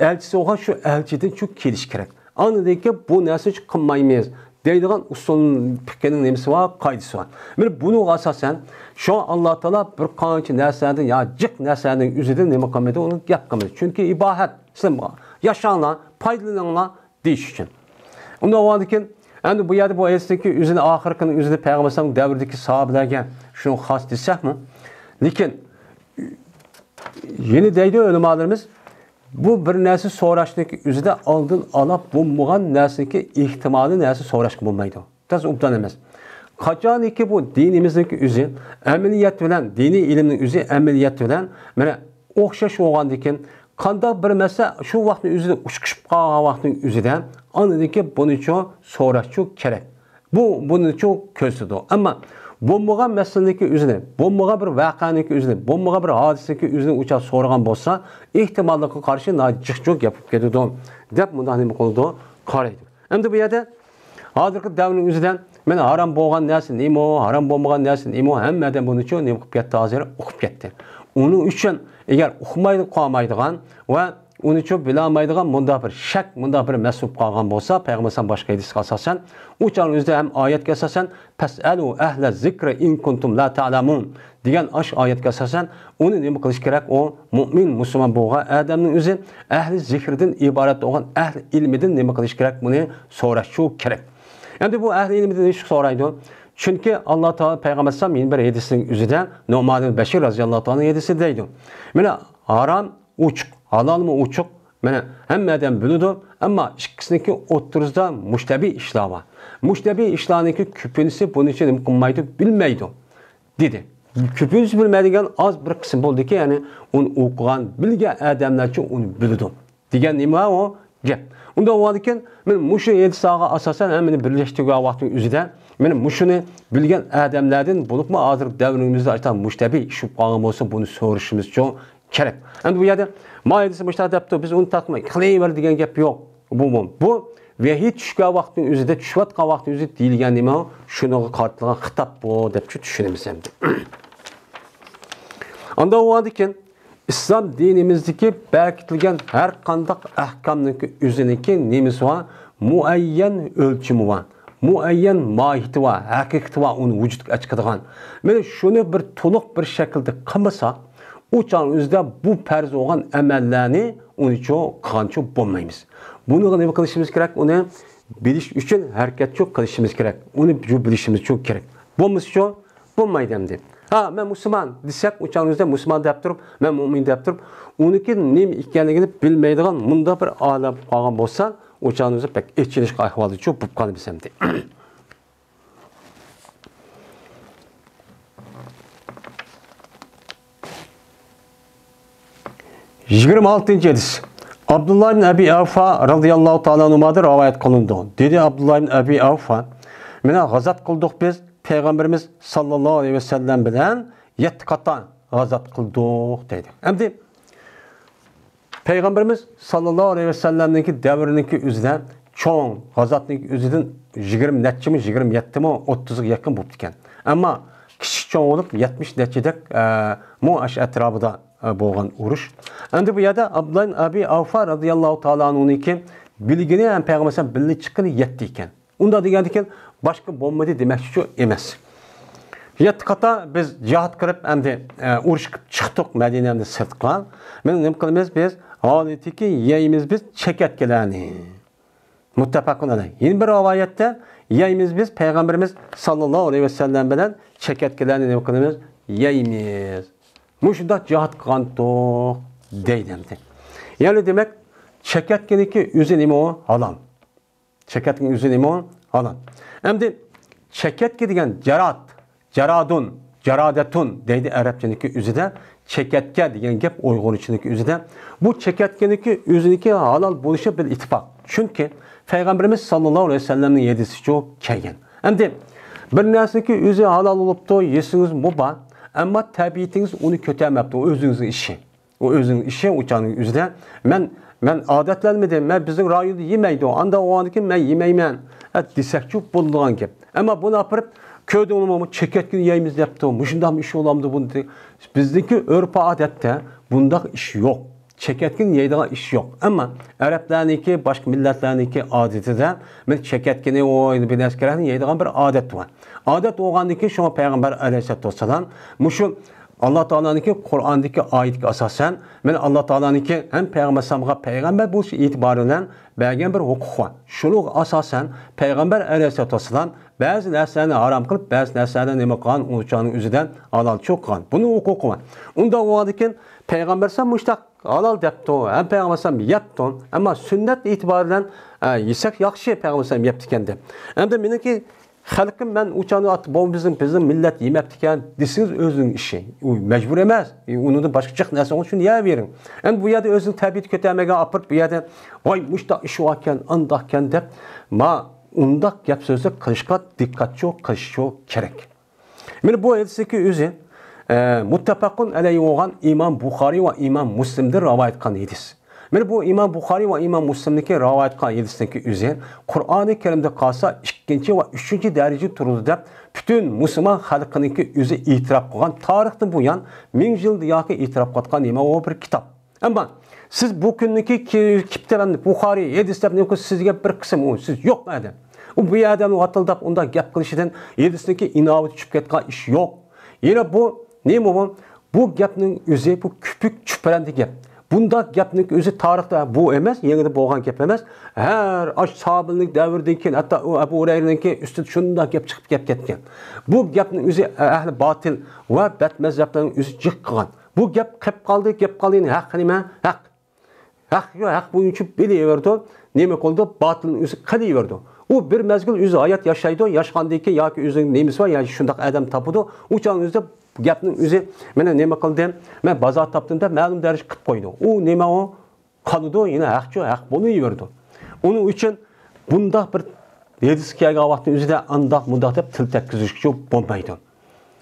ئەلچىسى بولغان شۇ ئەلچىدىن شۇ كېلىشى كېرەك. ئاندىكى بۇ نەرسە شۇ قىلمايمىز دەيدىغان ئۇسۇل پىقىنىڭ نېمىسى بار، قائىدىسى بار. مانا بۇنىڭغا ئاساسەن، شۇ ئاللا تائالا بىر قانچە نەرسىلەردىن يا جىق نەرسىلەرنىڭ ئۆزىدىن نېمە قىلمىدى، ئۇنى گەپ قىلمىدى. چۈنكى ئىباھەت، سىلەر ياشاڭلار، پايدىلىنىڭلار دېيىش ئۈچۈن. ئۇنداق بولغاندىكىن، ئەمدى بۇ يەردە بۇ ھەدىستىكى ئۆزىنى ئاخىرقىنىڭ ئۆزىنى پەيغەمبەر ئەلەيھىسسالام دەۋرىدىكى ساھابىلەرگە شۇنى خاس دېسەكمۇ، لېكىن يەنە دەيدۇ ئۆلىمالىرىمىز، بۇ بىر نەرسە سوراشنىڭكى ئۆزىدە ئالدىن ئالا بولمىغان نەرسىنىڭكى ئېھتىمالىي نەرسە سوراشقا بولمايدۇ. تازا ئوبدان ئەمەس. قاچانكى بۇ دىنىمىزنىڭكى ئۆزى ئەمەلىيەت بىلەن، دىنىي ئىلىمنىڭ ئۆزى ئەمەلىيەت بىلەن، مانا، ئوخشاش بولغاندىكىن، قانداق بىر مەسىلە شۇ ۋاقىتنىڭ ئۆزىدە ئۇچۇقۇشۇپ قالغان ۋاقىتنىڭ ئۆزىدە، ئاندىن كېيىن بۇنىچۇ سوراشچۇ كېرەك. بۇ، بۇنىچۇ كۆرسىتىدۇ. ئەمما بولمىغان مەسىلىنىڭكى ئۆزىنى، بولمىغان بىر ۋەقەنىڭكى ئۆزىنى، بولمىغان بىر ھادىسىنىڭكى ئۆزىنى ئۇچا سورىغان بولسا، ئېھتىماللىققا قارشى ناھايىتى جىق جۇ گەپ بولۇپ كېتىدۇ، دەپ مۇنداق نېمە قىلىدۇ؟ قارايدۇ. ئەمدى بۇ يەردە ھازىرقى دەۋرنىڭ ئۆزىدە مانا ھارام بولغان نەرسە نېمە، ھارام بولمىغان نەرسە نېمە، ھەممە ئادەم بۇنىچۇ نېمە قىلىپ كەتتى، ھازىر ئۇقۇپ كەتتى. ئۇنىڭ ئۈچۈن ئەگەر ئۇقمايلا قالمايدىغان ۋە ئۇنىچۇ بىلەلمەيدىغان مۇنداق بىر شەك، مۇنداق بىر مەسىلە بولۇپ قالغان بولسا، پەيغەمبەر ئەلەيھىسسالام باشقا ھەدىسكە ئاساسەن، ئۇ چاغنىڭ ئۆزىدە ھەم ئايەتكە ئاساسەن، «پەسئەلۇ ئەھلە زىكرى ئىن كۇنتۇم لا تەئلەمۇن» دېگەن ئاش ئايەتكە ئاساسەن، ئۇنى نېمە قىلىش كېرەك؟ ئۇ مۇئمىن، مۇسۇلمان بولغان ئادەمنىڭ ئۆزى ئەھلى زىكىردىن ئىبارەت بولغان ئەھلى ئىلمىدىن نېمە قىلىش كېرەك؟ بۇنى سوراشچۇ كېرەك. ئەمدى بۇ ئەھلى ئىلمىدىن نېمىشقا سورايدۇ؟ چۈنكى ئاللا تائالا پەيغەمبەر ئەلەيھىسسالام يەنە بىر ھەدىسىنىڭ ئۆزىدە، نۇئمان ئىبن بەشىر رەزىياللاھۇ تائالا ھەدىسى دەيدۇ. مانا، ھارام ئوچۇق، ھالالمۇ ئوچۇق. مانا، ھەممە ئادەم بىلىدۇ، ئەمما ئىككىسىنىڭكى ئوتتۇرىسىدا مۇشتەبىھ ئىشلار بار. مۇشتەبىھ ئىشلارنىڭكى كۆپىنچىسى بۇنىڭچە نېمە قىلمايدۇ، بىلمەيدۇ، دېدى. كۆپىنچىسى بىلمەيدىغان ئاز بىر قىسىم بولدىكى، يەنى ئۇنى ئوقۇغان، بىلگەن ئادەملەرچە ئۇنى بىلىدۇ. دېگەن نېمە ئۇ گەپ؟ ئۇنداق بولغاندىكىن، مانا مۇشۇ ھەدىسلەرگە ئاساسەن ھەممىنى بىرلەشتۈرگەن ۋاقىتنىڭ ئۆزىدە، مانا مۇشۇنى بىلگەن ئادەملەردىن، بولۇپمۇ ھازىرقى دەۋرىمىزدە ئاشۇنداق مۇشتەبىھ ئىش بولۇپ قالغان بولسا، بۇنى سورىشىمىزچۇ كېرەك. ئەمدى بۇ يەردە ما ھەدىسى مۇشۇنداق دەپتۇ، بىز ئۇنى تارتماي قىلىۋەر دېگەن گەپ يوق. بۇ، بۇ، بۇ ۋەھىي چۈشكەن ۋاقىتنىڭ ئۆزىدە، چۈشۈۋاتقان ۋاقىتنىڭ ئۆزىدە دېيىلگەن نېمە؟ شۇنىڭغا قارىتىلغان خىتاب بۇ دەپچۇ چۈشىنىمىز ئەمدى. ئانداق بولغاندىكىن، ئىسلام دىنىمىزدىكى بەركىتىلگەن ھەر قانداق ئەھكامنىڭكى ئۆزىنىڭكى نېمىسى بار؟ مۇئەييەن ئۆلچىمى بار، مۇئەييەن ماھىيىتى بار، ھەقىقىتى بار، ئۇنى ۋۇجۇدقا چىقىدىغان. مانا شۇنى بىر تولۇق بىر شەكىلدە قىلمىساق، ئۇ چاغنىڭ ئۆزىدە بۇ پەرز بولغان ئەمەللەرنى ئۇنىچۇ قىلغانچۇ بولمايمىز. بۇنىڭغا نېمە قىلىشىمىز كېرەك؟ ئۇنى بىلىش ئۈچۈن ھەرىكەتچۇ قىلىشىمىز كېرەك. ئۇنى بىلىشىمىزچۇ كېرەك. بولمىسىچۇ بولمايدۇ ئەمدى. ھا، مەن مۇسۇلمان دېسەك، ئۇ چاغنىڭ ئۆزىدە مۇسۇلمان دەپ تۇرۇپ، مەن مۇئمىن دەپ تۇرۇپ، ئۇنىڭكى نېمە ئىكەنلىكىنى بىلمەيدىغان مۇنداق بىر ئالەم بولۇپ قالغان بولسا، ئۇ چاغنىڭ ئۆزىدە بەك ئېچىنىشلىق ئەھۋالدىچۇ بولۇپ قالىمىز ئەمدى. يىگىرمە ئالتىنچى ھەدىس. ئابدۇللا ئىبن ئەبى ئەۋفا رازىياللاھۇ تائالا ئەنھۇمادىن رىۋايەت قىلىنىدۇ. دېدى ئابدۇللا ئىبن ئەبى ئەۋفا، مانا غازات قىلدۇق بىز پەيغەمبىرىمىز ساللاللاھۇ ئەلەيھى ۋەسەللەم بىلەن يەتتە قاتار غازات قىلدۇق دەيدۇ. ئەمدى پەيغەمبىرىمىز ساللاللاھۇ ئەلەيھى ۋەسەللەمنىڭكى دەۋرىنىڭكى ئۆزىدە چوڭ غازاتنىڭكى ئۆزىدىن يىگىرمە نەچچىمۇ، يىگىرمە يەتتىمۇ، ئوتتۇزغا يېقىن بولۇپتىكەن. ئەمما كىچىك چوڭ بولۇپ يەتمىش نەچچىدەك، ئە، مۇ ئاشۇ ئەتراپىدا، ئە، بولغان ئۇرۇش. ئەمدى بۇ يەردە ئابدۇللا ئىبن ئەبى ئەۋفا رازىياللاھۇ تائالا ئەنھۇنىڭكى بىلگىنى ھەم پەيغەمبەر سەللەللاھۇ ئەلەيھى ۋەسەللەم بىللە چىققىنى يەتتە ئىكەن. ئۇنداق دېگەندىكىن باشقا بولمىدى دېمەكچىچۇ ئەمەس. يەتتە قاتار بىز جىھاد قىلىپ ئەمدى، ئە، ئۇرۇش قىلىپ چىقتۇق مەدىنەمدىن سىرتقا. مانا نېمە قىلىمىز بىز؟ ھالىتىكى يەيمىز بىز چېكەتكىلەرنى. مۇتتەپەقۇن ئەلەيھ. يەنە بىر رىۋايەتتە يەيمىز بىز پەيغەمبىرىمىز ساللاللاھۇ ئەلەيھى ۋەسەللەم بىلەن چېكەتكىلەرنى نېمە قىلىمىز؟ يەيمىز. مۇشۇنداق جىھاد قىلغانتۇق دەيدۇ ئەمدى. يەنى دېمەك، چېكەتكىنىڭكى ئۆزى نېمە ئۇ؟ ھالال. چېكەتكىنىڭ ئۆزى نېمە ئۇ؟ ھالال. ئەمدى چېكەتكە دېگەن جاراد، جارادۇن، جارادەتۇن دەيدۇ ئەرەبچىنىڭكى ئۆزىدە. چېكەتكە دېگەن گەپ ئۇيغۇرچىنىڭكى ئۆزىدە. بۇ چېكەتكىنىڭكى ئۆزىنىڭكى ھالال بولۇشى بىل ئىتتىپاق. چۈنكى پەيغەمبىرىمىز ساللاللاھۇ ئەلەيھى ۋەسەللەمنىڭ ھەدىسىچۇ كەلگەن. ئەمدى بىر نەرسىنىڭكى ئۆزى ھالال بولۇپتۇ، يېسىڭىزمۇ بار، ئەمما تەبىئىتىڭىز ئۇنى كۆتەرمەپتۇ، ئۆزىڭىزنىڭ ئىشى. ئۇ ئۆزىنىڭ ئىشى، ئۇ چاغنىڭ ئۆزىدە. مەن، مەن ئادەتلەنمىدىم، مەن بىزنىڭ رايوندا يېمەيدۇ، ئانداق بولغاندىكىن مەن يېمەيمەن، ئە، دېسەكچۇ بولىدىغان گەپ. ئەمما بۇنى ئاپىرىپ، كۆردۈڭلارمۇ، چېكەتكىنى يەيمىز دەپتۇ، مۇشۇنداقمۇ ئىش بولامدۇ بۇنى؟ بىزنىڭكى ئۆرپ-ئادەتتە بۇنداق ئىش يوق. چېكەتكىنى يەيدىغان ئىش يوق. ئەمما ئەرەبلەرنىڭكى، باشقا مىللەتلەرنىڭكى ئادىتىدە مەن چېكەتكىنى، ئۇ بىر نەرسە كېرەكنى يەيدىغان بىر ئادەت بار. ئادەت بولغاندىن كېيىن شۇڭا پەيغەمبەر ئەلەيھىسسالاتۇ ۋەسسالام مۇشۇ ئاللا تائالانىڭكى قۇرئاندىكى ئايىتىگە ئاساسەن، مەن ئاللا تائالانىڭكى ھەم پەيغەمبەر ئەلەيھىسسالامغا پەيغەمبەر بولۇش ئېتىبارى بىلەن بەرگەن بىر ھوقۇق بار. شۇنىڭغا ئاساسەن پەيغەمبەر ئەلەيھىسسالاتۇ ۋەسسالام بەزى نەرسىلەرنى ھارام قىلىپ، بەزى نەرسىلەرنى نېمە قىلغان، ئۇ چاغنىڭ ئۆزىدە ھالالچۇ قىلغان. بۇنىڭ ھوقۇقى بار. ئۇنداق بولغاندىكىن پەيغەمبەر ئەلەيھىسسالام مۇشتاق ھالال دەپتۇ، ھەم پەيغەمبەر ئەلەيھىسسالام يەپتۇ. ئەمما سۈننەت ئېتىبارى بىلەن، ئە، يېسەك ياخشى، پەيغەمبەر ئەلەيھىسسالام يەپتىكەن دەپ. ئەمدى مېنىڭكى خەلقىم، مەن ئۇ چاغنى ئات-، بۇ بىزنىڭ، بىزنىڭ مىللەت يېمەپتىكەن دېسىڭىز ئۆزىنىڭ ئىشى. ئۇ مەجبۇر ئەمەس. ئۇنىڭدىن باشقا جىق نەرسە ئۇنىڭ ئۈچۈن يەۋېرىڭ. ئەمدى بۇ يەردە ئۆزىنىڭ تەبىئىتى كۆتەرمىگەن ئاپىرىپ بۇ يەردە ۋاي مۇشتاق ئىش باركەن، ئانداقكەن دەپ ما ئۇنداق گەپ سۆزلەر قىلىشقا دىققەتچۇ قىلىشچۇ كېرەك. مانا بۇ ھەدىستىكى ئۆزى، ئە، مۇتتەپەقۇن ئەلەيھى بولغان ئىمام بۇخارىي ۋە ئىمام مۇسلىمدىن رىۋايەت قىلغان ھەدىس. مانا بۇ ئىمام بۇخارىي ۋە ئىمام مۇسلىمنىڭكى رىۋايەت قىلغان ھەدىسنىڭكى ئۆزى قۇرئانى كەرىمدە قالسا ئىككىنچى ۋە ئۈچىنچى دەرىجىدە تۇرىدۇ دەپ پۈتۈن مۇسۇلمان خەلقىنىڭكى ئۆزى ئېتىراپ قىلغان، تارىختىن بۇيان مىڭ يىل ياكى ئېتىراپ قىلىۋاتقان نېمە ئۇ بىر كىتاب. ئەمما سىز بۇ كۈننىكى كى-، كىتاب ئەمدى بۇخارىي، ھەدىس دەپ نېمە قىلسا سىزگە بىر قىسىم ئۇ، سىز يوق ئادەم. ئۇ بۇ ئادەمنى ۋاتىلداپ ئۇنداق گەپ قىلىشىدىن ھەدىسنىڭكى ئىناۋىتى چۈشۈپ كەتكەن ئىش يوق. يەنە بۇ نېمە بۇ؟ بۇ گەپنىڭ ئۆزى بۇ كۆپۈك چۈپرەندە گەپ. بۇنداق گەپنىڭ ئۆزى تارىختا بۇ ئەمەس، يېڭىدا بولغان گەپ ئەمەس. ھەر ئاش سابىلنىڭ دەۋرىدىن كېيىن، ھەتتا ئۇ ئەبۇ ھۇرەيرىنىڭكى ئۈستىدە شۇنداق گەپ چىقىپ گەپ كەتكەن. بۇ گەپنىڭ ئۆزى ئەھلى باتىل ۋە بەدمەزھەپلەرنىڭ ئۆزى جىق قىلغان. بۇ گەپ قېپ قالدى، گەپ قالدى، يەنى ھەق نېمە؟ ھەق. ھەق يوق، ھەق بويىچە بىلىۋېرىدۇ. نېمە قىلىدۇ؟ باتىلنىڭ ئۆزى قىلىۋېرىدۇ. ئۇ بىر مەزگىل ئۆزى ھايات ياشايدۇ، ياشىغاندىن كېيىن ياكى ئۆزىنىڭ نېمىسى بار، ياكى شۇنداق ئادەم تاپىدۇ. ئۇ چاغنىڭ ئۆزىدە گەپنىڭ ئۆزى، مانا نېمە قىلدىم، مەن بازار تاپتىم دەپ مەلۇم دەرىجىگە قىلىپ قويىدۇ. ئۇ نېمە ئۇ؟ قالىدۇ، يەنە ھەقچۇ، ھەق بولۇۋېرىدۇ. ئۇنىڭ ئۈچۈن بۇنداق بىر ھەدىس كەلگەن ۋاقىتنىڭ ئۆزىدە ئانداق مۇنداق دەپ تىل تەگكۈزۈشكە بولمايدۇ.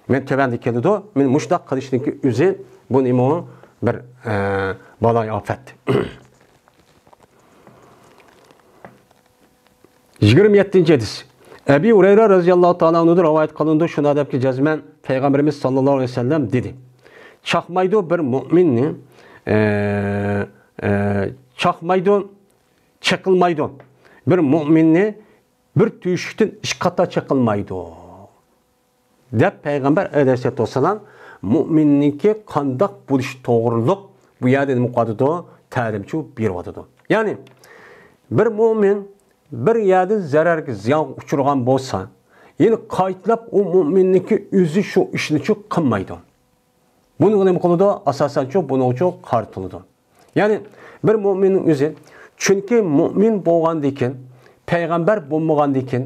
مەن تۆۋەندە كېلىدۇ. مەن مۇشۇنداق قىلىشنىڭكى ئۆزى بۇ نېمە بىر، ئە، بالاي ئاپەت. يىگىرمە يەتتىنچى ھەدىس. ئەبى ھۇرەيرە رەزىياللاھۇ تائالا ئەنھۇدىن رىۋايەت قىلىنىدۇ. شۇنىڭ دەپكى جەزمەن پەيغەمبىرىمىز ساللاللاھۇ ئەلەيھى ۋەسەللەم دېدى. چاقمايدۇ بىر مۇئمىننى، ئە، ئە، چاقمايدۇ، چېقىلمايدۇ. بىر مۇئمىننى بىر تۆشۈكتىن ئىككى قاتا چېقىلمايدۇ. دەپ پەيغەمبەر ئەلەيھىسسالاتۇ ۋەسسالام مۇئمىننىڭكى قانداق بولۇشى توغرۇلۇق بۇ يەردە نېمە قىلىۋاتىدۇ؟ تەلىمچۇ بېرىۋاتىدۇ. يەنى بىر مۇئمىن بىر يەردىن زەرەرگە، زىيانغا ئۇچرىغان بولسا، يەنى قايتىلاپ ئۇ مۇئمىننىڭكى ئۆزى شۇ ئىشنىچۇ قىلمايدۇ. بۇنىڭغا نېمە قىلىدۇ؟ ئاساسەنچۇ بۇنىڭغىچۇ قارىتىلىدۇ. يەنى بىر مۇئمىننىڭ ئۆزى، چۈنكى مۇئمىن بولغاندىكىن، پەيغەمبەر بولمىغاندىكىن،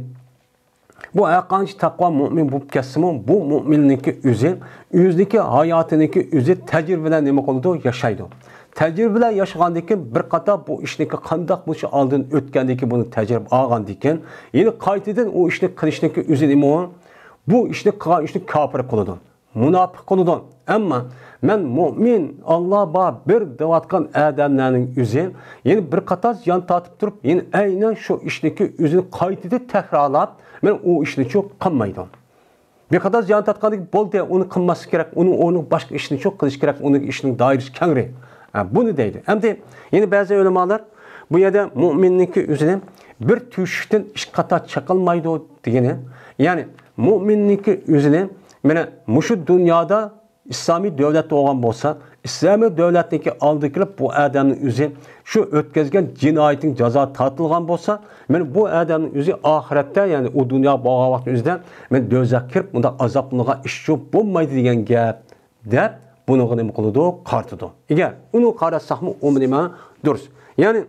بۇ ھەرقانچە تەقۋا مۇئمىن بولۇپ كەتسىمۇ، بۇ مۇئمىننىڭكى ئۆزى، ئۆزىنىڭكى ھاياتىنىڭكى ئۆزى تەجرىبە بىلەن نېمە قىلىدۇ؟ ياشايدۇ. تەجرىبە بىلەن ياشىغاندىن كېيىن، بىر قاتار بۇ ئىشنىڭكى قانداق بولۇشى ئالدىن ئۆتكەندىن كېيىن، بۇنى تەجرىبە ئالغاندىن كېيىن، يەنە قايتىدىن ئۇ ئىشنى قىلىشنىڭكى ئۆزى نېمە ئۇ؟ بۇ ئىشنى قىلغان ئىشنى كاپىر قىلىدۇ. مۇناپىق قىلىدۇ. ئەمما مەن مۇئمىن، ئاللا بار، بىر دەۋاتقان ئادەملەرنىڭ ئۆزى، يەنە بىر قاتار زىيان تارتىپ تۇرۇپ، يەنە ئەينەن شۇ ئىشنىكى ئۆزىنى قايتىدىن تەكرارلاپ، مەن ئۇ ئىشنى شۇ قىلمايدۇ. بىر قاتار زىيان تارتقاندىن كېيىن بولدى، ئۇنى قىلماسلىق كېرەك، ئۇنىڭ ئورنىغا باشقا ئىشنى شۇ قىلىش كېرەك، ئۇنىڭ ئىشىنىڭ دائىرىسى كەڭرى. ھە، بۇنى دەيدۇ. ئەمدى يەنە بەزى ئۆلىمالار بۇ يەردە مۇئمىننىڭكى ئۆزىنى بىر تۆشۈكتىن ئىككى قاتار چېقىلمايدۇ دېگىنى، يەنى مۇئمىننىڭكى ئۆزىنى مانا مۇشۇ دۇنيادا ئىسلامىي دۆلەت بولغان بولسا، ئىسلامىي دۆلەتنىڭكى ئالدىغا كېلىپ، بۇ ئادەمنىڭ ئۆزى شۇ ئۆتكۈزگەن جىنايىتىنىڭ جازا تارتىلغان بولسا، مانا بۇ ئادەمنىڭ ئۆزى ئاخىرەتتە، يەنى ئۇ دۇنيا بولغان ۋاقىتنىڭ ئۆزىدە مانا دوزاخقا كىرىپ، مۇنداق ئازابلىنىدىغان ئىش شۇ بولمايدۇ دېگەن گەپ. دەپ بۇنىڭغا نېمە قىلىدۇ؟ قارىتىدۇ. ئەگەر ئۇنى قاراتساقمۇ ئۇمۇ نېمە؟ دۇرۇس. يەنى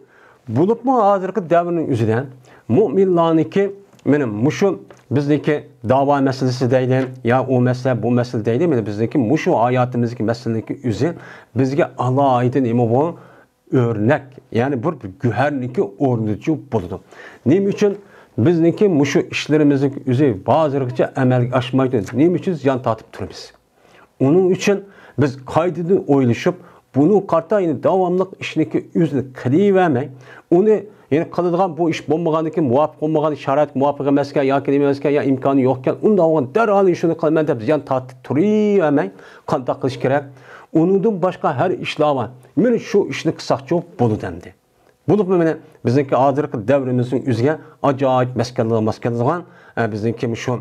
بولۇپمۇ ھازىرقى دەۋرنىڭ ئۆزىدە مۇئمىنلارنىڭكى مانا مۇشۇ بىزنىڭكى داۋا مەسىلىسى دەيلى، يا ئۇ مەسىلە، بۇ مەسىلە دەيلى، مانا بىزنىڭكى مۇشۇ ھاياتىمىزدىكى مەسىلىنىڭكى ئۆزى بىزگە ئالاھىدە نېمە بۇ؟ ئۆرنەك، يەنى بىر گۆھەرنىڭكى ئورنىدىچۇ بولىدۇ. نېمە ئۈچۈن بىزنىڭكى مۇشۇ ئىشلىرىمىزنىڭ ئۆزى ھازىرغىچە ئەمەلگە ئاشمايدۇ؟ نېمە ئۈچۈن زىيان تارتىپ تۇرىمىز؟ ئۇنىڭ ئۈچۈن بىز قايتىدىن ئويلىشىپ، بۇنىڭغا قارىتا يەنە داۋاملىق ئىشنىكى ئۆزىنى قىلىۋەرمەي، ئۇنى يەنە قىلىدىغان بۇ ئىش بولمىغاندىن كېيىن، مۇۋاپىق بولمىغان، شارائىت مۇۋاپىق ئەمەسكەن ياكى نېمە ئەمەسكەن، يا ئىمكانى يوقكەن، ئۇنداق بولغان دەرھال شۇنى قىلىمەن دەپ زىيان تارتىپ تۇرۇۋەرمەي، قانداق قىلىش كېرەك؟ ئۇنىڭدىن باشقا ھەر ئىشلار بار. مانا شۇ ئىشنى قىلساقچۇ بولىدۇ ئەمدى. بولۇپمۇ مانا بىزنىڭكى ھازىرقى دەۋرىمىزنىڭ ئۆزىگە ئاجايىپ ماس كېلىدىغان، ماس كېلىدىغان، ئە، بىزنىڭكى مۇشۇ،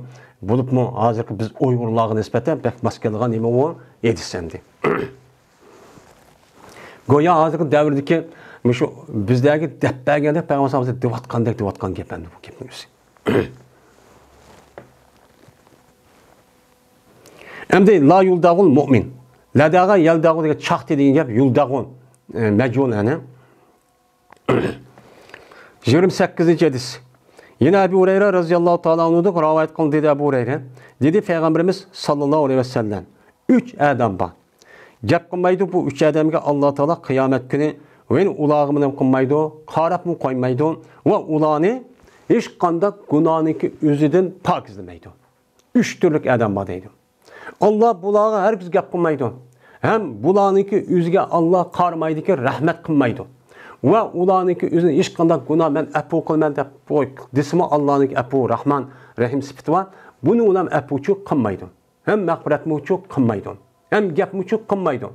بولۇپمۇ ھازىرقى بىز ئۇيغۇرلارغا نىسبەتەن بەك ماس كېلىدىغان نېمە ئۇ ھەدىس ئەمدى. گويا ھازىرقى دەۋردىكى مۇشۇ بىزلەرگە دەپ بەرگەندەك پەيغەمبەر ساللاللاھۇ ئەلەيھى ۋەسەللەم دەۋاتقاندەك، دەۋاتقان گەپ ئەمدى بۇ گەپنىڭ ئۆزى. ئەمدى لا يۇلدەغۇل مۇئمىن. لەدەغە يەلدەغۇ دېگەن چاقتى دېگەن گەپ، يۇلدەغۇ، ئە، مەجھۇل، يەنى. يىگىرمە سەككىزىنچى ھەدىس. يەنە ئەبۇ ھۇرەيرە رازىياللاھۇ تائالا ئەنھۇدىن رىۋايەت قىلىندى، دېدى ئەبۇ ھۇرەيرە. دېدى پەيغەمبىرىمىز ساللاللاھۇ ئەلەيھى ۋەسەللەم، ئۈچ ئادەم بار. گەپ قىلمايدۇ بۇ ئۈچ ئادەمگە ئاللا تائالا قىيامەت كۈنى، ۋە ئۇلارغا نېمە قىلمايدۇ، قاراپمۇ قويمايدۇ ۋە ئۇلارنى ھېچقانداق گۇناھنىڭكى ئۆزىدىن پاكىزلىمەيدۇ. ئۈچ تۈرلۈك ئادەم بار دەيدۇ. ئاللا بۇلارغا ھەرگىز گەپ قىلمايدۇ. ھەم بۇلارنىڭكى ئۆزىگە ئاللا قارىمايدىكى، رەھمەت قىلمايدۇ. ۋە ئۇلارنىڭكى ئۆزىنى ھېچقانداق گۇناھ مەن ئەپۇ قىلىمەن دەپ قوي دېسىمۇ، ئاللانىڭكى ئەپۇ، رەھمان، رەھىم سۈپىتى بار. بۇنى ئۇلار ئەپۇچۇ قىلمايدۇ. ھەم مەغپىرەتمۇچۇ قىلمايدۇ. ھەم گەپمۇچۇ قىلمايدۇ.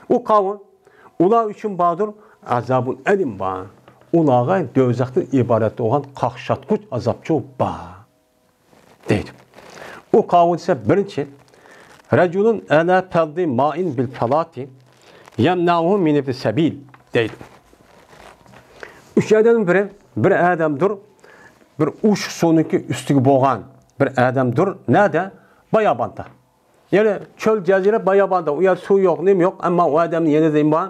ئۇ قاۋۇل، ئۇلار ئۈچۈن باردۇر، ئازابۇن ئەلىم بار. ئۇلارغا دوزاختىن ئىبارەت بولغان قاقشاتقۇچ ئازابچۇ بار. دەيدۇ. ئۇ قاۋۇل دېسە، بىرىنچى، رەجۇلۇن ئەلە پەلدى مائىن بىل پالاتی يەمنەئۇھۇ مىن ئىبنى سەبىل دەيدۇ. ئۈچ ئادەمنىڭ بىرى، بىر ئادەمدۇر، بىر ئوشۇق سۇنىڭكى ئۈستىگە بولغان بىر ئادەمدۇر. نەدە؟ باياباندا. يەنى چۆل جەزىرە باياباندا، ئۇ يەردە سۇ يوق، نېمە يوق، ئەمما ئۇ ئادەمنىڭ يېنىدا نېمە بار؟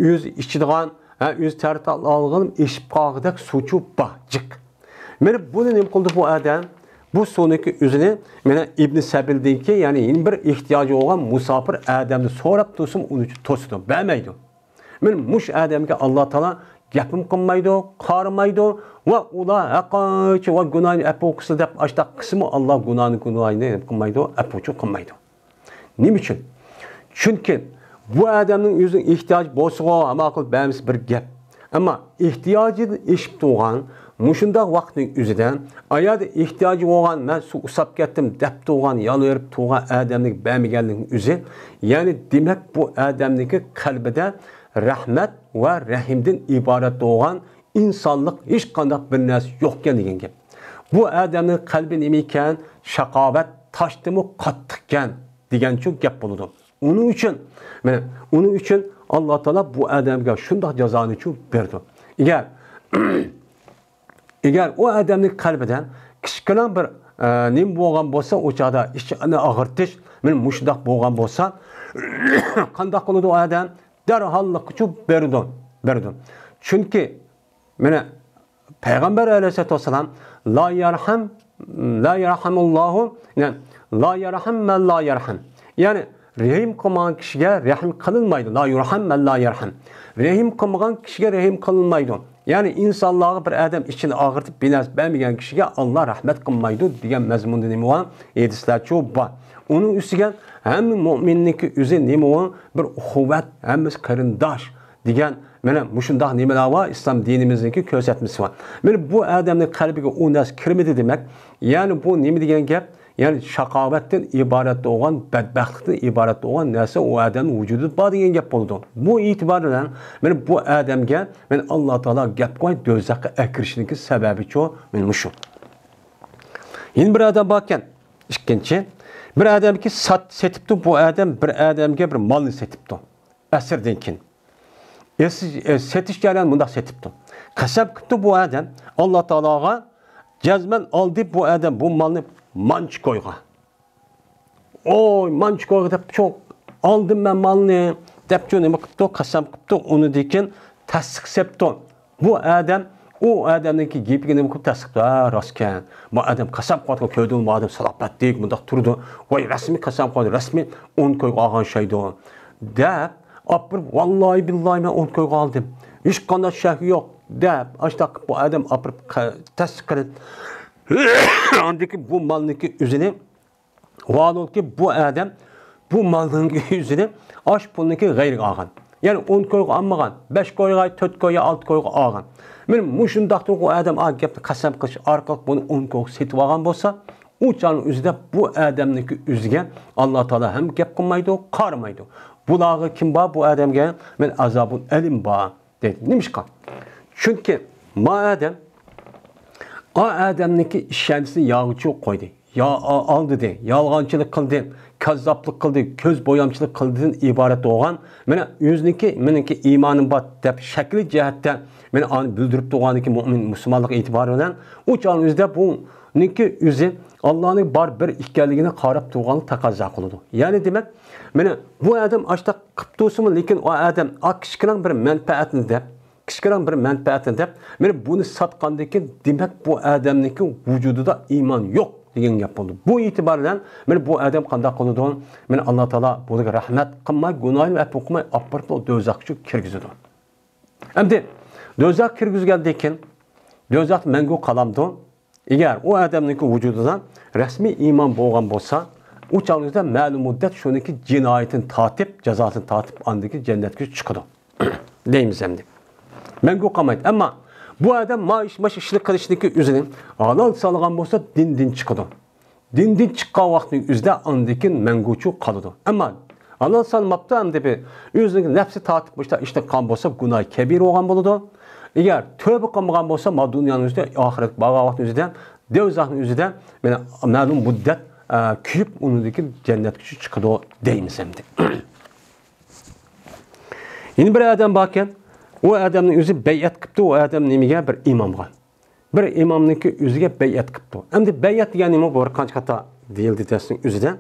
ئۆزى ئىچىدىغان، ھە، ئۆزى تەرىتى ئالغان ئېشىپ قالغۇدەك سۇچۇ بار، جىق. مانا بۇنى نېمە قىلدى بۇ ئادەم؟ بۇ سۇنىڭكى ئۆزىنى، مانا ئىبنى سەبىلدىنكى، يەنى يەنە بىر ئېھتىياجى بولغان مۇساپىر ئادەمدىن سوراپ تۇرسىمۇ ئۇنى توسىدۇ، بەرمەيدۇ. مانا مۇشۇ ئادەمگە ئاللا تائالا گەپمۇ قىلمايدۇ، قارىمايدۇ ۋە ئۇلار ھەققىچە ۋە گۇناھنى ئەپۇ قىلسا دەپ ئاشتاق قىلسىمۇ، ئاللا گۇناھنى، گۇناھنى قىلمايدۇ، ئەپۇچۇ قىلمايدۇ. نېمە ئۈچۈن؟ چۈنكى بۇ ئادەمنىڭ ئۆزىنىڭ ئېھتىياجى بولسىغۇ، ئەمما قىلىپ بەرمىسە بىر گەپ. ئەمما ئېھتىياجىدىن ئېشىپ تۇرغان مۇشۇنداق ۋاقىتنىڭ ئۆزىدە، ئايادا ئېھتىياجى بولغان، مەن سۇ ئۇساپ كەتتىم دەپ تۇرغان، يالۋۇرۇپ تۇرغان ئادەمنىڭ بەرمىگەنلىكىنىڭ ئۆزى، يەنى دېمەك، بۇ ئادەمنىڭكى قەلبىدە رەھمەت ۋە رەھىمدىن ئىبارەت بولغان ئىنسانلىق ھېچقانداق بىر نەرسە يوقكەن دېگەن گەپ. بۇ ئادەمنىڭ قەلبى نېمە ئىكەن؟ شاقاۋەت تاشتىنمۇ قاتتىقكەن دېگەنچۇ گەپ بولىدۇ. ئۇنىڭ ئۈچۈن، مانا، ئۇنىڭ ئۈچۈن ئاللا تائالا بۇ ئادەمگە شۇنداق جازانىچۇ بېرىدۇ. ئەگەر، ئەگەر ئۇ ئادەمنىڭ قەلبىدە كىچىككىنە بىر، ئە، نېمە بولغان بولسا، ئۇ چاغدا ئىچىنى ئاغرىتىش، مانا مۇشۇنداق بولغان بولسا، قانداق قىلىدۇ ئۇ ئادەم؟ دەرھاللىقچۇ بېرىدۇ، بېرىدۇ. چۈنكى مانا، پەيغەمبەر ئەلەيھىسسالاتۇ ۋەسسالام، «لا يەرھەم، لا يەرھەمۇللاھۇ، يەنى، لا يەرھەم مەن لا يەرھەم.» يەنى، رەھىم قىلمىغان كىشىگە رەھىم قىلىنمايدۇ. «لا يۇرھەم مەن لا يەرھەم.» رەھىم قىلمىغان كىشىگە رەھىم قىلىنمايدۇ. يەنى، ئىنسانلارغا بىر ئادەم ئىچىنى ئاغرىتىپ، بىر نەرسە بەرمىگەن كىشىگە ئاللا رەھمەت قىلمايدۇ دېگەن مەزمۇندا نېمە بار؟ ھەدىسلەرچۇ بار. ئۇنىڭ ئۈستىگە ھەممە مۇئمىننىڭكى ئۆزى نېمە ئۇ؟ بىر ئۇخۇۋەت، ھەممىسى قېرىنداش دېگەن، مانا مۇشۇنداق نېمىلەر بار، ئىسلام دىنىمىزنىڭكى كۆرسەتمىسى بار. مانا بۇ ئادەمنىڭ قەلبىگە ئۇ نەرسە كىرمىدى دېمەك، يەنى بۇ نېمە دېگەن گەپ؟ يەنى شاقاۋەتتىن ئىبارەت بولغان، بەدبەختلىكتىن ئىبارەت بولغان نەرسە ئۇ ئادەمنىڭ ۋۇجۇدىدا بار دېگەن گەپ بولىدۇ. بۇ ئېتىبار بىلەن مانا بۇ ئادەمگە مانا ئاللا تائالا گەپ قوي، دوزاخقا ئەكىرىشنىڭكى سەۋەبىچۇ مانا مۇشۇ. يەنە بىر ئادەم باركەن، ئىككىنچى، بىر ئادەمكى سات-، سېتىپتۇ، بۇ ئادەم بىر ئادەمگە بىر مالنى سېتىپتۇ. ئەسىردىن كېيىن. ئەسىر-، ئە، سېتىش جەريانى مۇنداق سېتىپتۇ. قەسەم قىپتۇ بۇ ئادەم، ئاللا تائالاغا جەزمەن ئالدى بۇ ئادەم بۇ مالنى مانچە كويغا. «ئوي، مانچە كويغا» دەپ، «چوق ئالدىم مەن مالنى» دەپ، چوق نېمە قىپتۇ، قەسەم قىپتۇ، ئۇنىڭدىن كېيىن تەستىق سېپتۇ. بۇ ئادەم ئۇ ئادەمنىڭكى گېپىگە نېمە قىلىپ تەستىقلاپتۇ؟ «ھە، راستكەن. بۇ ئادەم قەسەم قىلىۋاتقان، كۆردۈڭمۇ، بۇ ئادەم سالاپەتلىك، مۇنداق تۇرىدۇ. ۋاي، رەسمىي قەسەم قىلىۋاتىدۇ، رەسمىي ئون كويغا ئالغان ئوخشايدۇ» دەپ ئاپىرىپ، «ۋاللاھى بىللاھى مەن ئون كويغا ئالدىم. ھېچقانداق شەك يوق» دەپ، ئاشۇنداق قىلىپ بۇ ئادەم ئاپىرىپ قە-، تەستىق قىلىپ، ئاندىن كېيىن بۇ مالنىڭكى ئۆزىنى، ۋالۇكى بۇ ئادەم بۇ مالنىڭكى ئۆزىنى ئاشۇ پۇلنىڭكى غەيرىگە ئالغان. يەنى ئون كويغا ئالمىغان، بەش كويغا، تۆت كويغا، ئالتە كويغا ئالغان. مانا مۇشۇنداق تۇرۇپ ئۇ ئادەم ئا گەپنى قەسەم قىلىش ئارقىلىق بۇنى ئون كويغا سېتىۋالغان بولسا، ئۇ چاغنىڭ ئۆزىدە بۇ ئادەمنىڭكى ئۆزىگە ئاللا تائالا ھەم گەپ قىلمايدۇ، قارىمايدۇ. بۇلارغا كىم بار؟ بۇ ئادەمگە مەن ئازابۇل ئەلىم بار دەيدۇ. نېمىشقا؟ چۈنكى ما ئادەم ئا ئادەمنىڭكى ئىشەنچىسىنى ياغىچۇ قويدى. يا ئا-، ئالدىدى، يالغانچىلىق قىلدى، كاززاپلىق قىلدى، كۆز بويامچىلىق قىلدىدىن ئىبارەت بولغان، مانا ئۆزىنىڭكى، مېنىڭكى ئىمانىم بار دەپ شەكلى جەھەتتە مانا ئانى بىلدۈرۈپ تۇرغاندىكى مۆمىن مۇسۇلمانلىق ئېتىبارى بىلەن ئۇ چاغنىڭ ئۆزىدە بۇنىڭكى ئۆزى ئاللانىڭ بار بىر ئىكەنلىكىنى قاراپ تۇرغانلىق تەقەززا قىلىدۇ. يەنى دېمەك، مانا بۇ ئادەم ئاشتاق قىپ تۇرسىمۇ، لېكىن ئۇ ئادەم ئا كىچىككىنە بىر مەنپەئەتنى دەپ، كىچىككىنە بىر مەنپەئەتنى دەپ، مانا بۇنى ساتقاندىن كېيىن، دېمەك، بۇ ئادەمنىڭكى ۋۇجۇدىدا ئىمان يوق دېگەن گەپ بولىدۇ. بۇ ئېتىبار بىلەن مانا بۇ ئادەم قانداق قىلىدۇ؟ مانا ئاللا تائالا بۇنىڭغا رەھمەت قىلماي، گۇناھىنى ئەپۇ قىلماي، ئاپىرىپ دوزاخقا كىرگۈزىدۇ. ئەمدى دوزاخقا كىرگۈزگەندىن كېيىن، دوزاختا مەڭگۈ قالامدۇ؟ ئەگەر ئۇ ئادەمنىڭكى ۋۇجۇدىدا رەسمىي ئىمان بولغان بولسا، ئۇ چاغنىڭدا مەلۇم مۇددەت شۇنىڭكى جىنايىتىنى تارتىپ، جازاسىنى تارتىپ، ئاندىن كېيىن جەننەتكە چىقىدۇ دەيمىز ئەمدى. مەڭگۈ قالمايدۇ. ئەمما بۇ ئادەم ما ئىش، ماش ئىشنى قىلىشنىڭكى ئۆزىنى ھالال سانىغان بولسا، دىندىن چىقىدۇ. دىندىن چىققان ۋاقىتنىڭ ئۆزىدە ئاندىن كېيىن مەڭگۈچۇ قالىدۇ. ئەمما ھالال سانىماپتۇ، ئەمدى بىر ئۆزىنىڭ نەپسى تارتىپ مۇشۇنداق ئىشنى قىلغان بولسا، گۇناھى كەبىر بولغان بولىدۇ. ئەگەر تۆبە قىلمىغان بولسا، ما دۇنيانىڭ ئۆزىدە، ئاخىرەتكە بارغان ۋاقىتنىڭ ئۆزىدە، دوزاخنىڭ ئۆزىدە مانا مەلۇم مۇددەت، ئە، كۆيۈپ، ئۇنىڭدىن كېيىن جەننەتكىچە چىقىدۇ دەيمىز ئەمدى. يەنە بىر ئادەم باركەن، ئۇ ئادەمنىڭ ئۆزى بەيئەت قىپتۇ، ئۇ ئادەم نېمىگە؟ بىر ئىمامغا. بىر ئىمامنىڭكى ئۆزىگە بەيئەت قىپتۇ. ئەمدى بەيئەت دېگەن نېمە؟ بۇ بىر قانچە قاتا دېيىلدى دەرسنىڭ ئۆزىدە.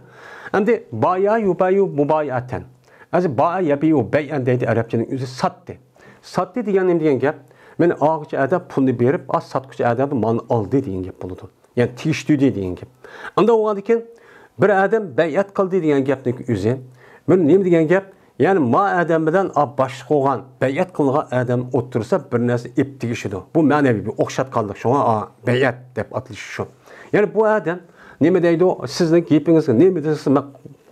ئەمدى بايا يۇبايۇ مۇبايەتەن. ئەزى بايا يەبىيۇ بەيئەن دەيدۇ ئەرەبچىنىڭ ئۆزى ساتتى. ساتتى دېگەن نېمە دېگەن گەپ؟ مانا ئالغۇچى ئادەم پۇلنى بېرىپ، ئا، ساتقۇچى ئادەم مالنى ئالدى دېگەن گەپ بولىدۇ. يەنى تېگىشتۈردى دېگەن گەپ. ئانداق بولغاندىن كېيىن بىر ئادەم بەيئەت قىلدى دېگەن گەپنىڭ ئۆزى بىر نېمە دېگەن گەپ؟ يەنى ما ئادەم بىلەن ئا باشلىق بولغان، بەيئەت قىلىنغان ئادەم ئوتتۇرىسىدا بىر نەرسە ئېلىپ تېگىشىدۇ. بۇ مەنىۋى بىر ئوخشاتقانلىق، شۇڭا ئا بەيئەت دەپ ئاتىلىشى شۇ. يەنى بۇ ئادەم نېمە دەيدۇ؟ سىزنىڭ گېپىڭىزگە نېمە دېسە مەن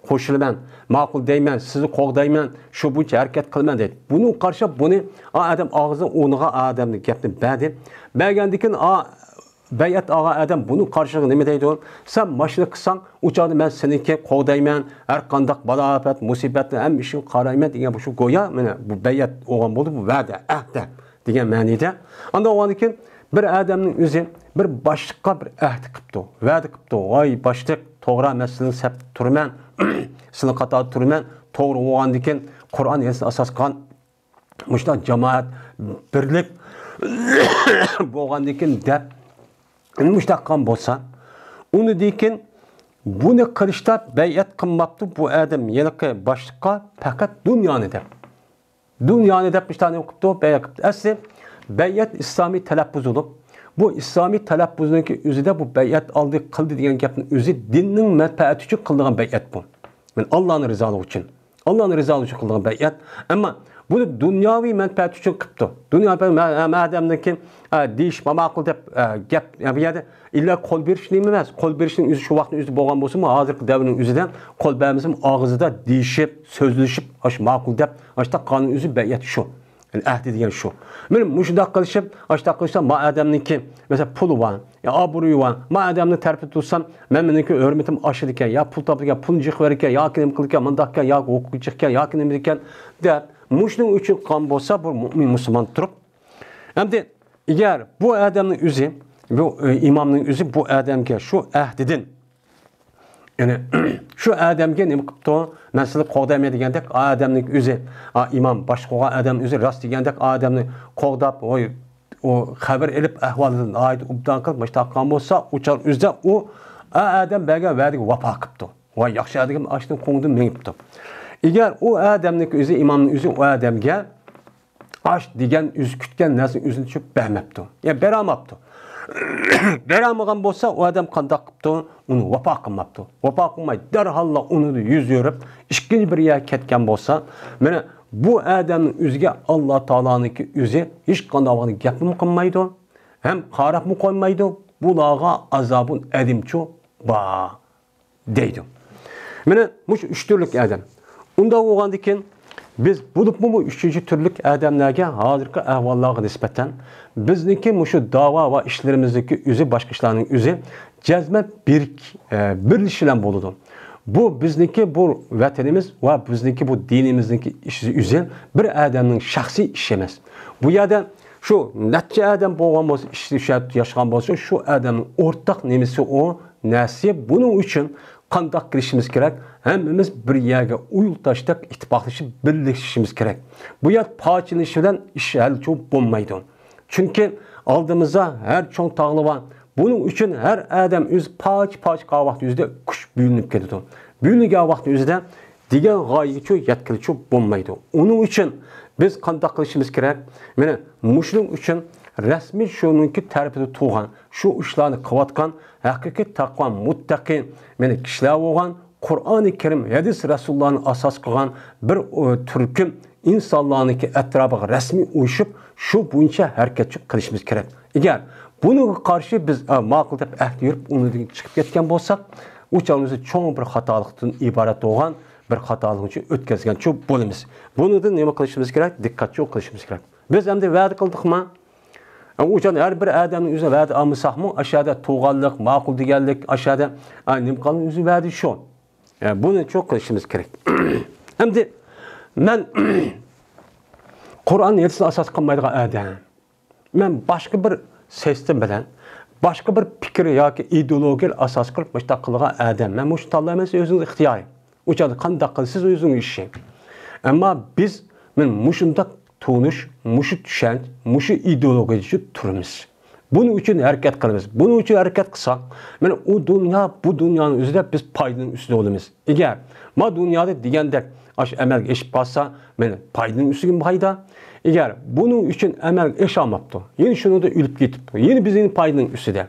قوشۇلىمەن، ماقۇل دەيمەن، سىزنى قوغدايمەن، شۇ بويىچە ھەرىكەت قىلىمەن دەيدۇ. بۇنىڭغا قارشى بۇنى ئا ئادەم ئاغزىنى ئۇرغان ئادەمنىڭ گەپنى بەردى. بەرگەندىن كېيىن ئا بەيئەت ئالغان ئادەم بۇنىڭ قارشىلىقىغا نېمە دەيدۇ؟ سەن ماشىنا قىلساڭ، ئۇ چاغدا مەن سېنىڭكى قوغدايمەن، ھەر قانداق بالاپەت، مۇسىبەتنى، ھەممە ئىشىڭغا قارايمەن دېگەن بۇ شۇ گويا، مانا بۇ بەيئەت بولغان بولدى، بۇ ۋەدە، ئەھدە دېگەن مەنىدە. ئانداق بولغاندىن كېيىن بىر ئادەمنىڭ ئۆزى بىر باشلىققا بىر ئەھدە قىپتۇ، ۋەدە قىپتۇ، ۋاي باشلىق، توغرا، مەن سېنىڭ سەپتە تۇرىمەن، سېنىڭ قاتاردا تۇرىمەن، توغرا بولغاندىن كېيىن قۇرئان ھەدىسنى ئاساس قىلغان مۇشۇنداق جامائەت بىرلىك بولغاندىن كېيىن دەپ مۇشۇنداق قىلغان بولسا، ئۇنىڭدىن كېيىن بۇنى قىلىشتا بەيئەت قىلماپتۇ بۇ ئادەم ھېلىقى باشلىققا، پەقەت دۇنيانى دەپ. دۇنيانى دەپ مۇشۇنداق نېمە قىپتۇ؟ بەيئەت قىپتۇ. ئەسلى بەيئەت ئىسلامىي تەلەپپۇز بولۇپ، بۇ ئىسلامىي تەلەپپۇزنىڭكى ئۆزىدە بۇ بەيئەت ئالدى قىلدى دېگەن گەپنىڭ ئۆزى دىننىڭ مەنپەئەتى ئۈچۈن قىلىنغان بەيئەت بۇ. يەنى ئاللانىڭ رىزالىقى ئۈچۈن. ئاللانىڭ رىزالىقى ئۈچۈن قىلغان بەيئەت. ئەمما بۇنى دۇنياۋى مەنپەئەت ئۈچۈن قىپتۇ. دۇنيا مە-، مە-، ئادەمنىڭكى، ئە، دېيىش ماقۇل دەپ، ئە، گەپ، ئە، بۇ يەردە ئىللا قول بېرىش نېمە ئەمەس. قول بېرىشنىڭ ئۆزى شۇ ۋاقىتنىڭ ئۆزىدە بولغان بولسىمۇ، ھازىرقى دەۋرنىڭ ئۆزىدە قول بەرمىسىمۇ ئاغزىدا دېيىشىپ، سۆزلىشىپ، ئاشۇ ماقۇل دەپ، ئاشۇنداق قىلغاننىڭ ئۆزى بەيئەت شۇ. يەنى ئەھدى دېگەن شۇ. مانا مۇشۇنداق قىلىشىپ، ئاشۇنداق قىلسا، ما ئادەمنىڭكى، مەسىلەن، پۇلى بار، يا ئابرۇيى بار، ما ئادەمنىڭ تەرىپىدە تۇرسام، مەن مېنىڭكى ھۆرمىتىم ئاشىدىكەن، يا پۇل تاپىدىكەن، پۇلنى جىق بېرىدىكەن، ياكى نېمە قىلىدىكەن، مۇنداقكەن، ياكى ھوقۇقى جىقكەن، ياكى نېمىدىكەن دەپ، مۇشۇنىڭ ئۈچۈن قىلغان بولسا، بۇ مۇئمىن مۇسۇلمان تۇرۇپ. ئەمدى ئەگەر بۇ ئادەمنىڭ ئۆزى، بۇ، ئى، ئىمامنىڭ ئۆزى بۇ ئادەمگە شۇ ئەھدىدىن يەنى شۇ ئادەمگە نېمە قىپتۇ؟ مەن سىلى قوغدايمەن دېگەندەك، ئادەمنىڭ ئۆزى، ئا، ئىمام باشلىق بولغان ئادەم ئۆزى راست دېگەندەك ئادەمنى قوغداپ، ئوي، ئۇ خەۋەر ئېلىپ، ئەھۋالىدىن ناھايىتى ئوبدان قىلىپ، مۇشۇنداق قىلغان بولسا، ئۇ چاغ ئۆزىدە ئۇ، ئا، ئادەم بەرگەن ۋەدىگە ۋاپا قىپتۇ. ۋاي، ياخشى ئادەم ئاشتىن قوڭدىن مېڭىپتۇ. ئەگەر ئۇ ئادەمنىڭ ئۆزى، ئىمامنىڭ ئۆزى ئۇ ئادەمگە ئاش دېگەن ئۆزى كۈتكەن نەرسىنى ئۆزىنى چۈشۈپ بەرمەپتۇ. يا بېرەلمەپتۇ. بېرەلمىگەن بولسا، ئۇ ئادەم قانداق قىپتۇ؟ ئۇنى ۋاپا قىلماپتۇ. ۋاپا قىلماي، دەرھاللا ئۇنى يۈز يۈرۈپ، ئىككىنچى بىر يەرگە كەتكەن بولسا، مانا بۇ ئادەمنىڭ ئۆزىگە ئاللا تائالانىڭكى ئۆزى ھېچقانداق ۋاقىتتا گەپمۇ قىلمايدۇ، ھەم قاراپمۇ قويمايدۇ. بۇلارغا ئازابۇن ئەلىمچۇ بار. دەيدۇ. مانا مۇشۇ ئۈچ تۈرلۈك ئادەم. ئۇنداق بولغاندىكىن، بىز بولۇپمۇ بۇ ئۈچىنچى تۈرلۈك ئادەملەرگە ھازىرقى ئەھۋاللارغا نىسبەتەن بىزنىڭكى مۇشۇ داۋا ۋە ئىشلىرىمىزدىكى ئۆزى باشقا ئىشلارنىڭ ئۆزى جەزمەن بىر، ئە، بىرلىشىش بىلەن بولىدۇ. بۇ بىزنىڭكى بۇ ۋەتىنىمىز ۋە بىزنىڭكى بۇ دىنىمىزنىڭكى ئىشى ئۆزى بىر ئادەمنىڭ شەخسىي ئىشى ئەمەس. بۇ يەردە شۇ نەچچە ئادەم بولغان بولسا، ئىشلىشىپ ياشىغان بولسا، شۇ ئادەمنىڭ ئورتاق نېمىسى ئۇ نەرسە. بۇنىڭ ئۈچۈن قانداق قىلىشىمىز كېرەك؟ ھەممىمىز بىر يەرگە ئۇيۇلتاشتەك ئىتتىپاقلىشىپ بىرلىشىشىمىز كېرەك. بۇ يەر پارچىلىنىش بىلەن ئىش ھەل بولمايدۇ. چۈنكى ئالدىمىزدا ھەر چوڭ تاغلار بار. بۇنىڭ ئۈچۈن ھەر ئادەم ئۆزى پارچە-پارچە قىلغان ۋاقتى ئۆزىدە كۈچ بۆلۈنۈپ كېتىدۇ. بۆلۈنگەن ۋاقتى ئۆزىدە دېگەن غايىگىچۇ يەتكىلىچۇ بولمايدۇ. ئۇنىڭ ئۈچۈن بىز قانداق قىلىشىمىز كېرەك؟ مانا مۇشۇنىڭ ئۈچۈن رەسمىي شۇنىڭكى تەرىپىدە تۇرغان، شۇ ئىشلارنى قىلىۋاتقان ھەقىقىي تەقۋا مۇتتەقىي، مانا كىشىلەر بولغان، قۇرئانى كەرىم، ھەدىس رەسۇلۇللانى ئاساس قىلغان بىر، ئۇ، تۈركۈم ئىنسانلارنىڭكى ئەتراپىغا رەسمىي ئۇيۇشۇپ، شۇ بويىچە ھەرىكەتچى قىلىشىمىز كېرەك. ئەگەر بۇنىڭغا قارشى بىز، ئە، ماقۇل دەپ ئەھدە يۈرۈپ، ئۇنىڭدىن چىقىپ كەتكەن بولساق، ئۇ چاغنىڭ ئۆزى چوڭ بىر خاتالىقتىن ئىبارەت بولغان بىر خاتالىقنى ئۆتكۈزگەنچۇ بولىمىز. بۇنىڭدىن نېمە قىلىشىمىز كېرەك؟ دىققەتچۇ قىلىشىمىز كېرەك. بىز ئەمدى ۋەدە قىلدۇقما؟ ئۇ چاغدا ھەر بىر ئادەمنىڭ ئۆزى ۋەدە ئالمىساقمۇ، ئاشۇ يەردە تۇغانلىق، ماقۇل دېگەنلىك، ئاشۇ يەردە، ئە، نېمە قىلغان ئۆزى ۋەدە شۇ. ئە، بۇنى چوڭ قىلىشىمىز كېرەك. ئەمدى مەن قۇرئان ھەدىسنى ئاساس قىلمايدىغان ئادەم. مەن باشقا بىر سىستېما بىلەن، باشقا بىر پىكىر ياكى ئىدېئولوگىيە ئاساس قىلىپ مۇشۇنداق قىلغان ئادەم. مەن مۇشۇنى تاللايمەن، ئۆزىڭىز ئىختىيارى. ئۇ چاغدا قانداق قىلىسىز، ئۆزىڭىز ئىشى. ئەمما بىز، مەن مۇشۇنداق تونۇش، مۇشۇ چۈشەنچ، مۇشۇ ئىدېئولوگىيە ئۈچۈن تۇرىمىز. بۇنىڭ ئۈچۈن ھەرىكەت قىلىمىز. بۇنىڭ ئۈچۈن ھەرىكەت قىلساق، مانا ئۇ دۇنيا، بۇ دۇنيانىڭ ئۆزىدە بىز پايدىنىڭ ئۈستىدە بولىمىز. ئەگەر ما دۇنيادا دېگەندەك ئاشۇ ئەمەلگە ئېشىپ قالسا، مانا پايدىنىڭ ئۈستىگە پايدا. ئەگەر بۇنىڭ ئۈچۈن ئەمەلگە ئېشالماپتۇ، يەنە شۇنىڭدا ئۆلۈپ كېتىپ، يەنە بىز يەنە پايدىنىڭ ئۈستىدە.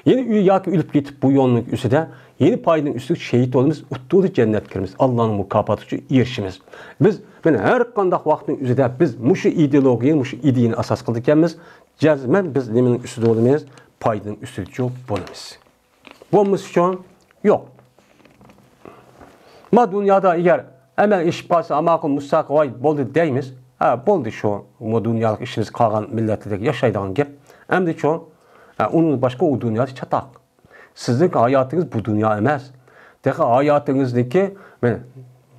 يەنە ئۆ-، ياكى ئۆلۈپ كېتىپ بۇ يولنىڭ ئۈستىدە، يەنە پايدىنىڭ ئۈستىدە شېھىت بولىمىز، ئۇتتۇرىدا جەننەتكە كىرىمىز، ئاللانىڭ مۇكاپاتىغا ئېرىشىمىز. بىز، مانا ھەر قانداق ۋاقىتنىڭ ئۆزىدە بىز مۇشۇ ئىدېئولوگىيە، مۇشۇ ئىدىيەنى ئاساس قىلىدىكەنمىز. جەزمەن بىز نېمىنىڭ ئۈستىدە بولىمىز؟ پايدىنىڭ ئۈستىدىچۇ بولىمىز. بولمىسىچۇ؟ يوق. ما دۇنيادا ئەگەر ئەمەل ئېشىپ قالسا، ماقۇل، مۇستەق، ۋاي، بولدى دەيمىز. ھە، بولدى شۇ. بۇ دۇنيالىق ئىشىمىز قالغان مىللەتلەردەك ياشايدىغان گەپ. ئەمدىچۇ؟ ھە، ئۇنىڭ باشقا ئۇ دۇنيادا چاتاق. سىزنىڭ ھاياتىڭىز بۇ دۇنيا ئەمەس. تېخى ھاياتىڭىزنىڭكى، مانا،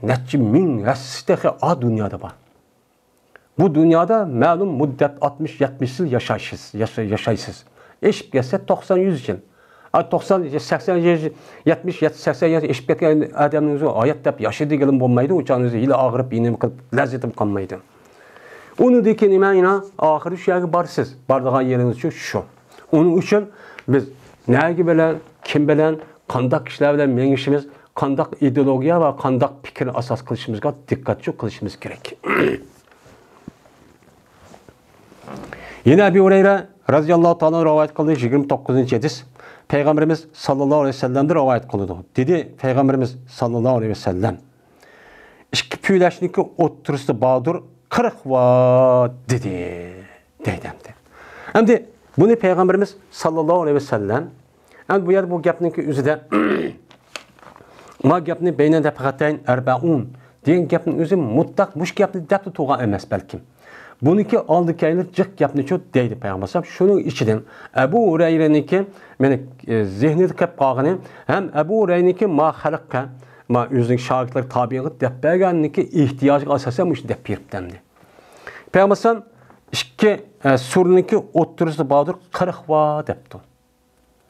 نەچچە مىڭ ھەسسىسى تېخى ئا دۇنيادا بار. بۇ دۇنيادا مەلۇم مۇددەت، ئاتمىش، يەتمىش يىل ياشايسىز، ياشا-، ياشايسىز. ئېشىپ كەتسە توقسان، يۈز يىل. ئا، توقسان، سەكسەن يىل، يەتمىش، يەتمىش، سەكسەن يىل ئېشىپ كەتكەن ئادەمنىڭ ئۆزى ھايات دەپ ياشىدى دېگىلىمۇ بولمايدۇ، ئۇ چاغنىڭ ئۆزى ھېلى ئاغرىپ، يېنىم قىلىپ، لەززىتىم قالمايدۇ. ئۇنىڭدىن كېيىن نېمە يەنە؟ ئاخىرى شۇ يەرگە بارىسىز. بارىدىغان يېرىڭىزچۇ شۇ. ئۇنىڭ ئۈچۈن بىز نەگە بىلەن، كىم بىلەن، قانداق كىشىلەر بىلەن مېڭىشىمىز، قانداق ئىدېئولوگىيە ۋە قانداق پىكىرنى ئاساس قىلىشىمىزغا دىققەتچۇ قىلىشىمىز كېرەك. يەنە ئەبۇ ھۇرەيرە رەزىياللاھۇ تائالا رىۋايەت قىلدى، يىگىرمە توققۇزىنچى ھەدىس. پەيغەمبىرىمىز ساللاللاھۇ ئەلەيھى ۋەسەللەمدىن رىۋايەت قىلىدۇ. دېدى پەيغەمبىرىمىز ساللاللاھۇ ئەلەيھى ۋەسەللەم، ئىككى پۈۋلەشنىڭكى ئوتتۇرىسىدا باردۇر قىرىق ۋات، دېدى. دەيدۇ ئەمدى. ئەمدى بۇنى پەيغەمبىرىمىز ساللاللاھۇ ئەلەيھى ۋەسەللەم، ئەمدى بۇ يەردە بۇ گەپنىڭكى ئۆزىدە، ما گەپنى بەينە دەفەقەتەين ئەربەئۇن دېگەن گەپنىڭ ئۆزى مۇتلەق مۇشۇ گەپنى دەپلا تۇرغان ئەمەس بەلكىم. بۇنىڭكى ئالدى كەينى جىق گەپنىچۇ دەيدۇ پەيغەمبەر ئەلەيھىسسالام. شۇنىڭ ئىچىدىن ئەبۇ ھۇرەيرىنىڭكى، مېنى، ئى، زېھنىدە قېلىپ قالغىنى ھەم ئەبۇ ھۇرەيرىنىڭكى ما خەلققە، ما ئۆزىنىڭ شاگىرتلىرى تابىئىنغا دەپ بەرگەننىڭكى ئېھتىياجىغا ئاساسەن مۇشۇ دەپ بېرىپتۇ ئەمدى. پەيغەمبەر ئەلەيھىسسالام ئىككى، ئە، سۇرىنىڭكى ئوتتۇرىسىدا باردۇر قىرىق ۋات دەپتۇ.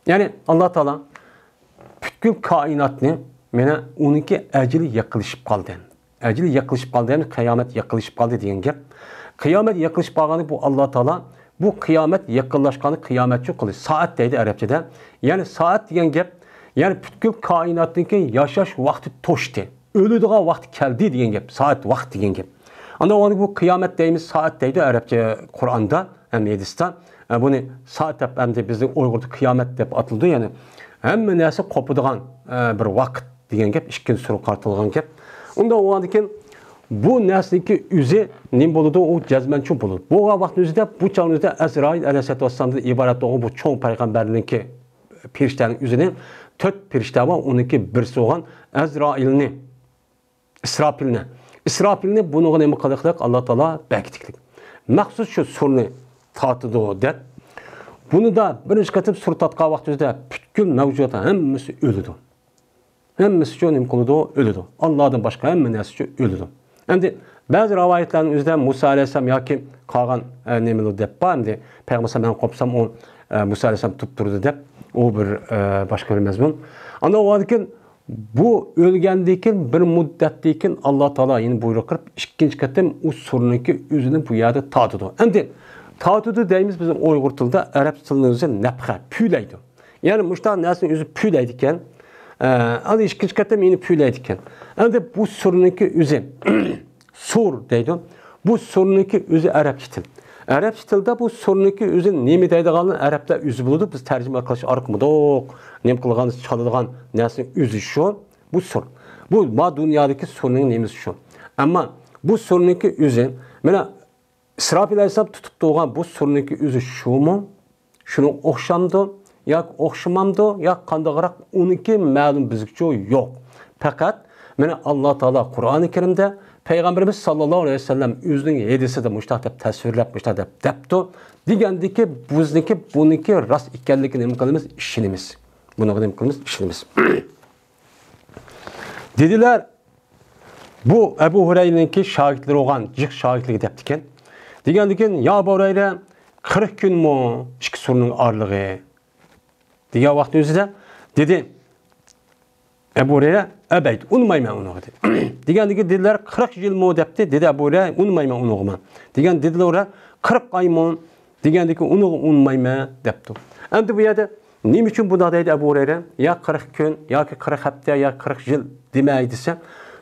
يەنى ئاللا تائالا پۈتكۈل كائىناتنى، مانا ئۇنىڭكى ئەجىلى يېقىنلىشىپ قالدى. ئەجىلى يېقىنلىشىپ قالدى، يەنى قىيامەت يېقىنلىشىپ قالدى دېگەن گەپ. قىيامەت يېقىنلىشىپ قالغاندا بۇ ئاللا تائالا بۇ قىيامەت يېقىنلاشقاندا قىيامەتچۇ قىلدى. سائەت دەيدۇ ئەرەبچىدە. يەنى سائەت دېگەن گەپ، يەنى پۈتكۈل كائىناتنىڭكى ياشاش ۋاقتى توشتى. ئۆلىدىغان ۋاقتى كەلدى دېگەن گەپ، سائەت ۋاقىت دېگەن گەپ. ئاندىن ئۇنى بۇ قىيامەت دەيمىز، سائەت دەيدۇ ئەرەبچە قۇرئاندا ھەم ھەدىستە. ئە، بۇنى سائەت دەپ ئەمدى بىزنىڭ ئۇيغۇردا قىيامەت دەپ ئاتىلىدۇ، يەنى ھەممە نەرسە قوپىدىغان، ئە، بىر ۋاقىت دېگەن گەپ، ئىككىنچى سۈرىگە قارىتىلغان گەپ. ئۇنداق بولغاندىن كېيىن بۇ نەرسىنىڭكى ئۆزى نېمە بولىدۇ؟ ئۇ جەزمەنچۇ بولىدۇ. بولغان ۋاقىتنىڭ ئۆزىدە، بۇ چاغنىڭ ئۆزىدە ئەزرائىل ئەلەيھىسسالاتۇ ۋەسسالامدىن ئىبارەت بولغان بۇ چوڭ پەيغەمبەرنىڭكى پېرىشتەنىڭ ئۆزىنى تۆت پېرىشتە بار، ئۇنىڭكى بىرسى بولغان ئەزرائىلنى، ئىسراپىلنى، ئىسراپىلنى بۇنىڭغا نېمە قىلدى؟ ئاللا تائالا بەرگىتىكلىك. مەخسۇس شۇ سۇرنى تارتىدۇ دەپ، بۇنىدا بىرىنچى قېتىم سۇر تارتقان ۋاقتىمىزدا پۈتكۈل مەۋجۇدات ھەممىسى ئۆلىدۇ. ھەممىسىچۇ نېمە قىلىدۇ؟ ئۆلىدۇ. ئاللادىن باشقا ھەممە نەرسىچۇ ئۆلىدۇ. ئەمدى بەزى رىۋايەتلەرنىڭ ئۆزىدە مۇسا ئەلەيھىسسالام ياكى قالغان، ئە، نېمىلەر دەپ بار. ئەمدى پەيغەمبەر ئەلەيھىسسالام مەن قوپسام ئۇ، ئە، مۇسا ئەلەيھىسسالام تۇرۇپ تۇردى دەپ، ئۇ بىر، ئە، باشقا بىر مەزمۇن. ئاندىن ئۇنىڭدىن كېيىن بۇ ئۆلگەندىن كېيىن بىر مۇددەتتىن كېيىن ئاللا تائالا يەنە بۇيرۇق قىلىپ ئىككىنچى قېتىم ئۇ سۇرنىڭكى ئۆزىنى بۇ يەردە تارتىدۇ. ئەمدى تارتىدۇ دەيمىز بىزنىڭ ئۇيغۇر تىلىدا، ئەرەب تىلىنىڭ ئۆزى نەپخە، پۈۋلەيدۇ. يەنى مۇشۇنداق نەرسىنى ئۆزى پۈۋلەيدىكەن. ئە، ئەمدى ئىككىنچى قېتىم يەنە پۈۋلەيدىكەن. ئەمدى بۇ سۇرنىڭكى ئۆزى، سۇر دەيدۇ. بۇ سۇرنىڭكى ئۆزى ئەرەبچە تىل. ئەرەبچە تىلدا بۇ سۇرنىڭكى ئۆزى نېمە دەيدىغانلىقىنى ئەرەبلەر ئۆزى بىلىدۇ. بىز تەرجىمە قىلىش ئارقىمىدۇق. نېمە قىلغان، چالىدىغان نەرسىنىڭ ئۆزى شۇ. بۇ سۇر. بۇ ما دۇنيادىكى سۇرنىڭ نېمىسى شۇ. ئەمما بۇ سۇرنىڭكى ئۆزى، مانا ئىسراپىل ئەلەيھىسسالام تۇتۇپ تۇرغان بۇ سۇرنىڭكى ئۆزى شۇمۇ؟ شۇنىڭغا ئوخشامدۇ ياكى ئوخشىمامدۇ ياكى قانداقراق، ئۇنىڭكى مەلۇم بىزگىچۇ يوق. پەقەت مانا ئاللا تائالا قۇرئانى كەرىمدە، پەيغەمبىرىمىز ساللاللاھۇ ئەلەيھى ۋەسەللەم ئۆزىنىڭ ھەدىسىدە مۇشۇنداق دەپ تەسۋىرلەپ، مۇشۇنداق دەپ دەپتۇ دېگەندىكى، بىزنىڭكى بۇنىڭكى راست ئىكەنلىكىگە نېمە قىلىمىز؟ ئىشىنىمىز. بۇنىڭغا نېمە قىلىمىز؟ ئىشىنىمىز. دېدىلەر، بۇ ئەبۇ ھۇرەيرىنىڭكى شاگىرتلىرى بولغان جىق شاگىرتلىرىگە دەپتىكەن. دېگەندىكىن، يا ئەبۇ ھۇرەيرە، قىرىق كۈنمۇ ئىككى سۇرنىڭ ئارىلىقى؟ دېگەن ۋاقىتنىڭ ئۆزىدە دېدى، ئەبۇ ھۇرەيرە، ئەبەيت، ئۇنىمايمەن ئۇنىڭغا دېدى. دېگەندىكىن دېدىلەر، قىرىق يىلمۇ دەپتۇ. دېدى ئەبۇ ھۇرەيرە، ئۇنىمايمەن ئۇنىڭغىمۇ. دېگەن دېدىلەر، قىرىق ئايمۇ؟ دېگەندىكىن ئۇنىڭغا ئۇنىمايمەن دەپتۇ. ئەمدى بۇ يەردە نېمە ئۈچۈن بۇنداق دەيدۇ ئەبۇ ھۇرەيرە؟ يا قىرىق كۈن ياكى قىرىق ھەپتە ياكى قىرىق يىل دېمەي دېسە،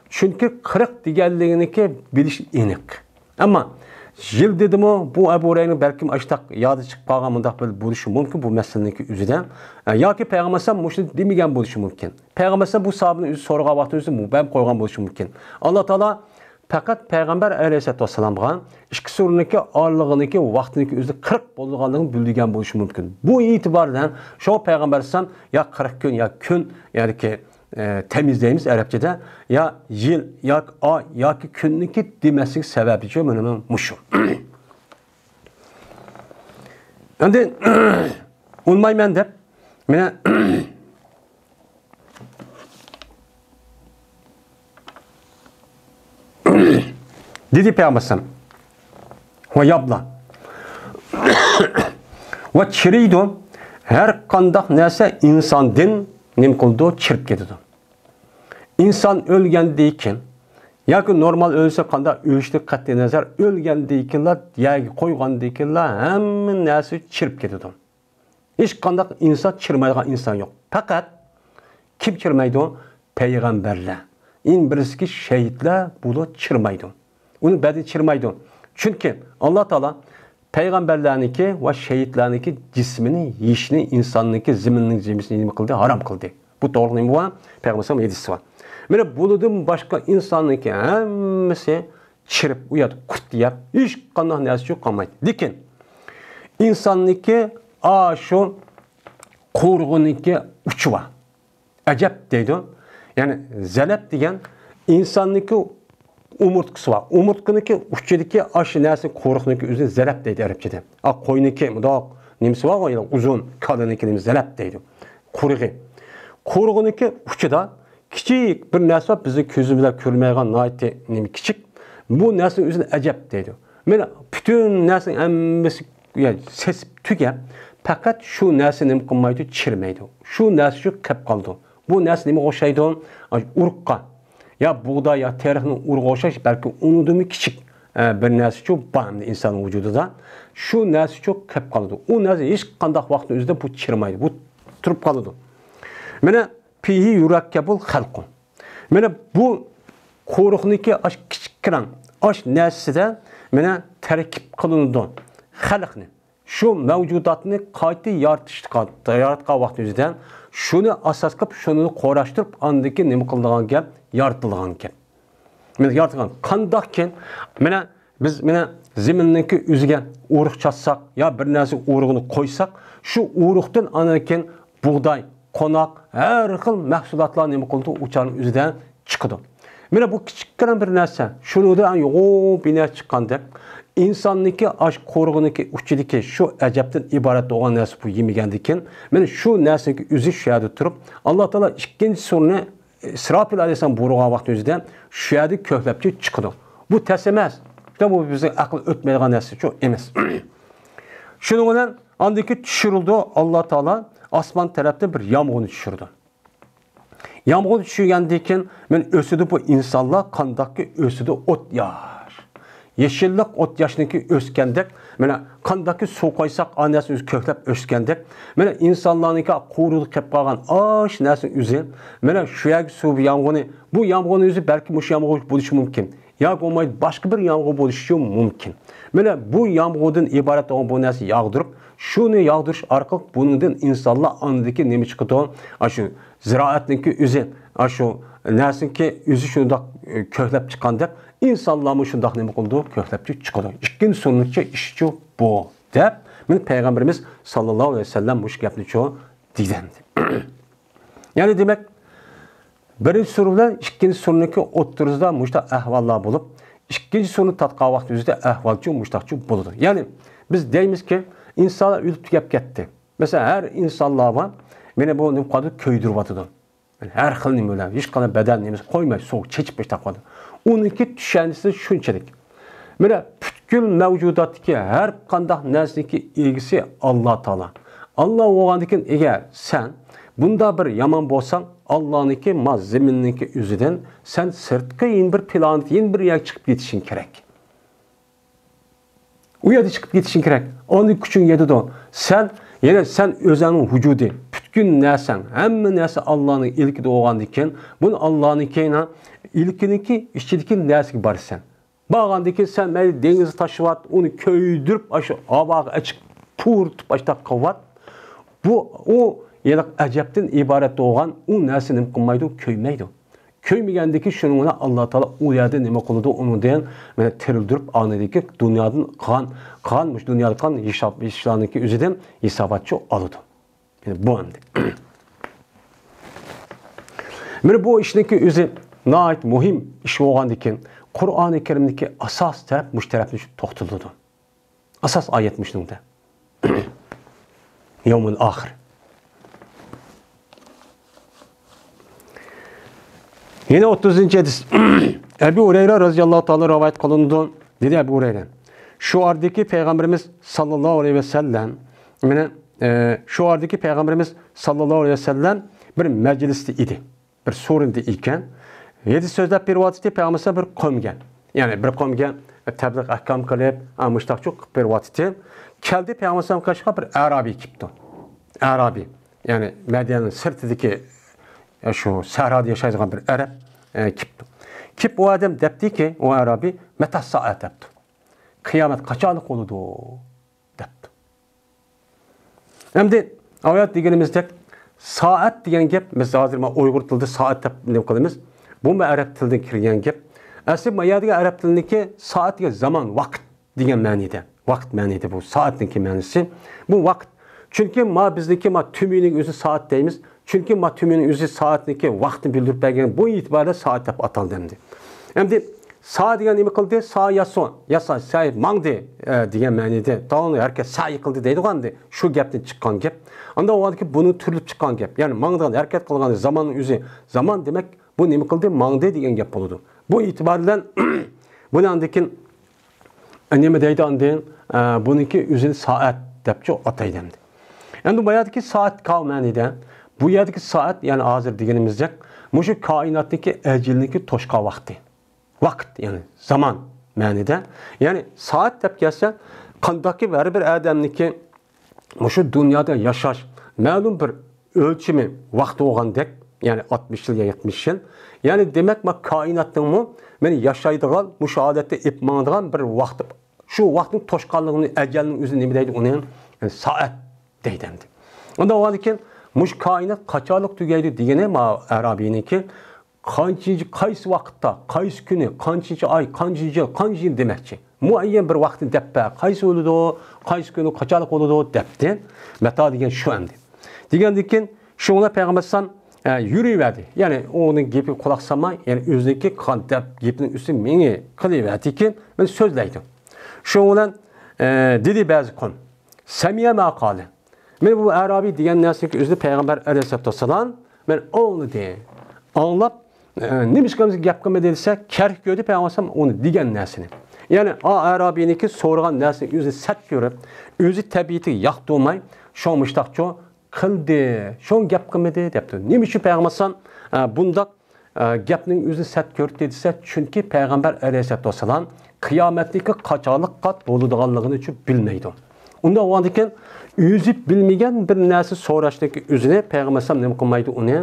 چۈنكى قىرىق دېگەنلىكىنىڭكى بىلىش ئېنىق. ئەمما يىل دېدىمۇ، بۇ ئەبۇ ھۇرەيرىنىڭ بەلكىم ئاشتاق يادى چىقىپ قالغان مۇنداق بىر بولۇشى مۇمكىن بۇ مەسىلىنىڭكى ئۆزىدە. ئە، ياكى پەيغەمبەر ئەلەيھىسسالام مۇشۇنى دېمىگەن بولۇشى مۇمكىن. پەيغەمبەر ئەلەيھىسسالام بۇ ساھابىنى ئۆزى سورىغان ۋاقتىدا ئۆزى مۇبەم قويغان بولۇشى مۇمكىن. ئاللا تائالا پەقەت پەيغەمبەر ئەلەيھىسسالاتۇ ۋەسسالامغا ئىككى سۈرىنىڭكى ئارىلىقىنىڭكى ۋاقتىنىڭكى ئۆزىدە قىرىق بولىدىغانلىقىنى بىلدۈرگەن بولۇشى مۇمكىن. بۇ ئېتىبار بىلەن شۇڭا پەيغەمبەر ئەلەيھىسسالام يا قىرىق كۈن يا كۈن، يەنىكى، ئە، تەميىز دەيمىز ئەرەبچىدە، يا يىل ياكى ئاي ياكى كۈننىكى دېمەسلىك سەۋەبىچۇ مانا مۇشۇ. ئەمدى ئۇنىمايمەن دەپ، مانا دېدى پەيغەمبەر ئەلەيھىسسالام. ۋە يابلا. ۋە چىرىيدۇ. ھەر قانداق نەرسە ئىنساندىن نېمە قىلىدۇ؟ چىرىپ كېتىدۇ. ئىنسان ئۆلگەندىن كېيىن ياكى نورمال ئۆلسە قانداق ئۆلۈشىدىن قەتئىينەزەر، ئۆلگەندىن كېيىنلا، يەرگە قويغاندىن كېيىنلا ھەممە نەرسە چىرىپ كېتىدۇ. ھېچقانداق ئىنسان چىرىمايدىغان ئىنسان يوق. پەقەت كىم چىرىمايدۇ؟ پەيغەمبەرلەر. ئەڭ بىرىنچىسى شېھىتلەر، بۇلار چىرىمايدۇ. ئۇنىڭ بەدىنى چىرىمايدۇ. چۈنكى ئاللا تائالا پەيغەمبەرلەرنىڭكى ۋە شېھىتلەرنىڭكى جىسمىنى يېيىشنى ئىنساننىڭكى زېمىننىڭ جىسمىنى نېمە قىلدى؟ ھارام قىلدى. بۇ توغرىلىق نېمە بار؟ پەيغەمبەر ئەلەيھىسسالام ھەدىسى بار. مانا بۇنىڭدىن باشقا ئىنساننىڭكى ھەممىسى چىرىپ، ئۇ يەردە قۇرت يەپ، ھېچقانداق نەرسە قالمايدۇ. لېكىن ئىنساننىڭكى ئاشۇ قۇرۇقىنىڭكى ئۇچى بار. ئەجەب دەيدۇ. يەنى زەنەب دېگەن ئىنساننىڭكى ئومۇرتقىسى بار. ئومۇرتقىنىڭكى ئۇچىدىكى ئاشۇ نەرسە قۇرۇقنىڭكى ئۆزىنى زەنەب دەيدۇ ئەرەبچىدە. ئا، قوينىڭكى مۇنداق نېمىسى بار، يەنى ئۇزۇن كالىنىڭكى نېمە زەنەب دەيدۇ. قۇرۇقى. قۇرۇقىنىڭكى ئۇچىدا كىچىك بىر نەرسە بار، بىزنىڭ كۆزىمىز بىلەن كۆرمەيدىغان ناھايىتى نېمە كىچىك. بۇ نەرسىنىڭ ئۆزىنى ئەجەب دەيدۇ. مانا پۈتۈن نەرسىنىڭ ھەممىسى يا سېسىپ تۈگەپ، پەقەت شۇ نەرسە نېمە قىلمايدۇ؟ چىرىمەيدۇ. شۇ نەرسە شۇ قېلىپ قالىدۇ. بۇ نەرسە نېمىگە ئوخشايدۇ؟ ئاي، ئۇرۇققا. يا بۇغداي يا تېرىقنىڭ ئۇرۇقىغا ئوخشاش، بەلكى ئۇنىڭدىنمۇ كىچىك، ئە، بىر نەرسىچۇ بار ئەمدى ئىنساننىڭ ۋۇجۇدىدا. شۇ نەرسىچۇ قېلىپ قالىدۇ. ئۇ نەرسە ھېچقانداق ۋاقىتنىڭ ئۆزىدە بۇ چىرىمايدۇ. بۇ تۇرۇپ قالىدۇ. مانا فىھى يۇرەككەبۇل خەلقۇ. مانا بۇ قۇرۇقنىڭكى ئاش كىچىككىنە ئاش نەرسىدە مانا تەركىب قىلىنىدۇ خەلقنى. شۇ مەۋجۇداتنى قايتا يارىتىشقا، ياراتقان ۋاقتى ئۆزىدە شۇنى ئاساس قىلىپ، شۇنى قوراشتۇرۇپ، ئاندىن كېيىن نېمە قىلىدىغان گەپ؟ يارىتىلغان گەپ. مانا يارىتىلغان. قانداقكىن، مانا بىز مانا زېمىننىڭكى ئۆزىگە ئۇرۇق چاتساق يا بىر نەرسە ئۇرۇقىنى قويساق، شۇ ئۇرۇقتىن ئاندىن كېيىن بۇغداي، قوناق، ھەر خىل مەھسۇلاتلار نېمە قىلىدۇ؟ ئۇچارنىڭ ئۆزىدە چىقىدۇ. مانا بۇ كىچىككىنە بىر نەرسە. شۇنىڭدا يوغان بىر نەرسە چىققاندەك، ئىنساننىڭكى ئاش قورۇقىنىڭكى ئۇچىدىكى شۇ ئەجەبتىن ئىبارەت بولغان نەرسە بۇ يېمىگەندىكىن، مانا شۇ نەرسىنىڭكى ئۆزى شۇ يەردە تۇرۇپ، ئاللا تائالا ئىككىنچى سۈرىنى ئىسراپىل ئەلەيھىسسالام بۇيرۇغان ۋاقىتنىڭ ئۆزىدە شۇ يەردە كۆكلەپچۇ چىقىدۇ. بۇ تەس ئەمەس. بۇ بىزنىڭ ئەقىل ئۆتمەيدىغان نەرسىچۇ ئەمەس. شۇنىڭ بىلەن ئاندىن كېيىن چۈشۈرۈلىدۇ. ئاللا تائالا ئاسمان تەرەپتىن بىر يامغۇرنى چۈشۈرىدۇ. يامغۇر چۈشۈرگەندىن كېيىن، مانا، ئۆسىدۇ بۇ ئىنسانلار، قانداقكى ئۆسىدۇ ئوت ياش. يېشىللىق ئوت ياشنىڭكى ئۆسكەندەك، مانا، قانداقكى سۇ قۇيساق، ئا نەرسە ئۆزى كۆكلەپ ئۆسكەندەك، مانا، ئىنسانلارنىڭكى قۇرۇقلۇق كەپ قالغان ئاش نەرسىنىڭ ئۆزى، مانا، شۇ يەرگە سۇ يامغۇرنى، بۇ يامغۇرنىڭ ئۆزى بەلكى مۇشۇ يامغۇر بولۇشى مۇمكىن. ياكى بولمايدۇ، باشقا بىر يامغۇر بولۇشى مۇمكىن. مانا بۇ يامغۇردىن ئىبارەت بولغان بۇ نەرسە ياغدۇرۇپ، شۇنى ياغدۇرۇش ئارقىلىق بۇنىڭدىن ئىنسانلار ئاندىكى نېمە چىقىدۇ؟ ئاشۇ زىرائەتنىڭكى ئۆزى، ئاشۇ نەرسىنىڭكى ئۆزى شۇنداق، ئە، كۆكلەپ چىققاندەك، ئىنسانلارمۇ شۇنداق نېمە قىلىدۇ؟ كۆكلەپ چىقىدۇ. ئىككىنچى سۈننەتچۇ ئىشچۇ بۇ، دەپ، مانا پەيغەمبىرىمىز ساللاللاھۇ ئەلەيھى ۋەسەللەم مۇشۇ گەپنىچۇ دېگەن. يەنى دېمەك، بىرىنچى سۈرە بىلەن ئىككىنچى سۈرىنىڭكى ئوتتۇرىسىدا مۇشۇنداق ئەھۋاللار بولۇپ، ئىككىنچى سۈرىنى تارتقان ۋاقتىمىزدا ئەھۋالچۇ مۇشۇنداقچۇ بولىدۇ. يەنى بىز دەيمىزكى، ئىنسانلار ئۆلۈپ تۈگەپ كەتتى. مەسىلەن، ھەر ئىنسانلار بار، مانا بۇ نېمە قىلىدۇ؟ كۆيدۈرۈۋاتىدۇ. ھەر خىل نېمە بىلەن، ھېچقانداق بەدەن نېمىسى قويماي، سوغۇق چېچىپ بېشىدا قويىدۇ. ئۇنىڭكى چۈشەنچىسى شۇنچىلىك. مانا پۈتكۈل مەۋجۇداتتىكى ھەر قانداق نەرسىنىڭكى ئىگىسى ئاللا تائالا. ئاللا بولغاندىكىن، ئەگەر سەن بۇنداق بىر يامان بولساڭ، ئاللانىڭكى ما زېمىننىڭكى ئۆزىدىن سەن سىرتقى يەنە بىر پلانېتا، يەنە بىر يەرگە چىقىپ كېتىشىڭ كېرەك. ئۇ يەردە چىقىپ كېتىشىڭ كېرەك. ئاندىن كۈچۈڭ يېتىدۇ. سەن، يەنى سەن ئۆزۈڭنىڭ ۋۇجۇدى، پۈتكۈل نەرسەڭ، ھەممە نەرسە ئاللانىڭ ئىلكىدە بولغاندىن كېيىن، بۇنى ئاللانىڭكى ئىلكىنىڭكى ئىچىدىكى نەرسىگە بارىسەن. بارغاندىن كېيىن سەن مەيلى دېڭىزغا تاشلىۋات، ئۇنى كۆيدۈرۈپ، ئاشۇ ھاۋاغا ئېچىپ، پۇرىتىپ، ئاشۇنداق قىلىۋات. بۇ، ئۇ يەنە ئەجەبتىن ئىبارەت بولغان ئۇ نەرسە نېمە قىلمايدۇ؟ كۆيمەيدۇ. كۆيمىگەندىكى شۇنىڭ بىلەن ئاللا تائالا ئۇ يەردە نېمە قىلىدۇ؟ ئۇنىڭدىن مانا تىرىلدۈرۈپ، ئاندىكى دۇنيادىن قان، قان، مۇشۇ دۇنيادا قان ھېساب، ئىشلارنىڭكى ئۆزىدىن ھېساباتچۇ ئالىدۇ. يەنى بۇ ئەمدى. مانا بۇ ئىشنىڭكى ئۆزى ناھايىتى مۇھىم ئىش بولغاندىكىن، قۇرئانى كەرىمدىكى ئاساس تەرەپ مۇشۇ تەرەپنى توختىلىدۇ. ئاساس ئايەت مۇشۇنىڭدە. يەۋمۇل ئاخىر. يەنە ئوتتۇزىنچى ھەدىس. ئەبۇ ھۇرەيرە رەزىياللاھۇ تائالا رىۋايەت قىلىنىدۇ. دېدى ئەبۇ ھۇرەيرە، شۇ ئارىدىكى پەيغەمبىرىمىز ساللاللاھۇ ئەلەيھى ۋەسەللەم، مانا، ئە، شۇ ئارىدىكى پەيغەمبىرىمىز ساللاللاھۇ ئەلەيھى ۋەسەللەم بىر مەجلىستە ئىدى. بىر سورۇندا ئىكەن. ھەدىس سۆزلەپ بېرىۋاتىدۇ، پەيغەمبەر بىر قومگە. يەنى بىر قومگە تەبلىغ ئەھكام قىلىپ، ئا، مۇشتاقچۇ قىلىپ بېرىۋاتىدۇ. كەلدى پەيغەمبەر قېشىغا بىر ئەرابىي كېپتۇ. ئەرابىي. يەنى مەدىنىنىڭ سىرتىدىكى، يا، شۇ سەھرادا ياشايدىغان بىر ئەرەب، ئە، كېپتۇ. كېپ ئۇ ئادەم دەپتىكى، ئۇ ئەرابىي، مەتە سائە دەپتۇ. قىيامەت قاچانلىق بولىدۇ؟ دەپتۇ. ئەمدى ئايەت دېگىنىمىزدەك، سائەت دېگەن گەپ، بىز ھازىر مانا ئۇيغۇر تىلىدا سائەت دەپ نېمە قىلىمىز؟ بۇمۇ ئەرەب تىلىدىن كىرگەن گەپ. ئەسلى ما يەردىكى ئەرەب تىلىنىڭكى سائەت دېگەن زامان، ۋاقىت دېگەن مەنىدە. ۋاقىت مەنىدە بۇ سائەتنىڭكى مەنىسى. بۇ ۋاقىت. چۈنكى ما بىزنىڭكى ما تۈمىنىڭ ئۆزى سائەت دەيمىز. چۈنكى ما تۈمىنىڭ ئۆزى سائەتنىڭكى ۋاقتىنى بىلدۈرۈپ بەرگەن بۇ ئېتىباردا سائەت دەپ ئاتالدى ئەمدى. ئەمدى سا دېگەن نېمە قىلدى؟ سا ياسۇ، ياسا، سا ماڭدى، ئە، دېگەن مەنىدە. داۋاملىق ھەرىكەت، سەي قىلدى دەيدىغان ئەمدى. شۇ گەپتىن چىققان گەپ. ئاندا ئۇ ۋاقىتتىكى بۇنىڭ تۈرۈلۈپ چىققان گەپ. يەنى ماڭىدىغان، ھەرىكەت قىلغان زاماننىڭ ئۆزى زامان دېمەك، بۇ نېمە قىلدى؟ ماڭدى دېگەن گەپ بولىدۇ. بۇ ئېتىبار بىلەن بۇنى ئاندىن كېيىن نېمە دەيدۇ ئاندىن؟ ئە، بۇنىڭكى ئۆزىنى سائەت دەپچۇ ئاتايدۇ ئەمدى. ئەمدى بۇ يەردىكى سائەت كاۋ مەنىدە، بۇ يەردىكى سائەت، يەنى ھازىر دېگىنىمىزدەك، مۇشۇ كائىناتتىكى ئەجىلنىڭكى توشقان ۋاقتى. ۋاقىت، يەنى زامان مەنىدە. يەنى سائەت دەپ كەلسە، قانداقكى ھەر بىر ئادەمنىڭكى مۇشۇ دۇنيادا ياشاش مەلۇم بىر ئۆلچىمى، ۋاقتى بولغاندەك، يەنى ئاتمىش يىل يا يەتمىش يىل. يەنى دېمەك، ما كائىناتنىڭمۇ مانا ياشايدىغان، مۇشۇ ھالەتتە ئېلىپ ماڭىدىغان بىر ۋاقتى، شۇ ۋاقىتنىڭ توشقانلىقىنى، ئەجەلنىڭ ئۆزىنى نېمە دەيدۇ؟ ئۇنى، يەنى سائەت دەيدۇ ئەمدى. ئۇنداق بولغاندىكىن، مۇشۇ كائىنات قاچانلىق تۈگەيدۇ دېگىنى ما ئەرابىينىڭكى، قانچىنچى، قايسى ۋاقىتتا، قايسى كۈنى، قانچىنچى ئاي، قانچىنچى يىل، قانچىنچى يىل دېمەكچى. مۇئەييەن بىر ۋاقىتنى دەپ بەر، قايسى بولىدۇ، قايسى كۈنى، قاچانلىق بولىدۇ دەپتى. مەتا دېگەن شۇ ئەمدى. دېگەندىن كېيىن شۇڭا پەيغەمبەر ئەلەيھىسسالام، ئە، يۈرۈۋەردى. يەنى ئۇنىڭ گېپىگە قۇلاق سالماي، يەنى ئۆزىنىڭكى قىلغان دەپ گېپىنىڭ ئۈستىدە مېڭىپ قېلىۋەردىكىن، مانا سۆزلەيدۇ. شۇنىڭ بىلەن، ئە، دېدى بەزى قوم، سەمىئە ما قالە. مانا بۇ ئەرابىي دېگەن نەرسىنىڭكى ئۆزىنى پەيغەمبەر ئەلەيھىسسالاتۇ ۋەسسالام مانا ئاڭلىدى. ئاڭلاپ، ئە، نېمىشقا بىزگە گەپ قىلمىدى دېسە، كەرك كۆردى پەيغەمبەر ئەلەيھىسسالام ئۇنى دېگەن نەرسىنى. يەنى ئا ئەرابىينىڭكى سورىغان نەرسىنى ئۆزى سەت كۆرۈپ، ئۆزى تەبىئىتىگە ياقتۇرماي، شۇ مۇشتاقچۇ قىلدى، شۇ گەپ قىلمىدى دەپتۇ. نېمە ئۈچۈن پەيغەمبەر ئەلەيھىسسالام، ئە، بۇنداق، ئە، گەپنىڭ ئۆزىنى سەت كۆردى دېسە، چۈنكى پەيغەمبەر ئەلەيھىسسالاتۇ ۋەسسالام قىيامەتنىڭكى قاچانلىققا بولىدىغانلىقىنى چۈ بىلمەيدۇ. ئۇنداق بولغاندىكىن، ئۆزى بىلمىگەن بىر نەرسە سوراشنىڭكى ئۆزىنى پەيغەمبەر ئەلەيھىسسالام نېمە قىلمايدۇ، ئۇنى،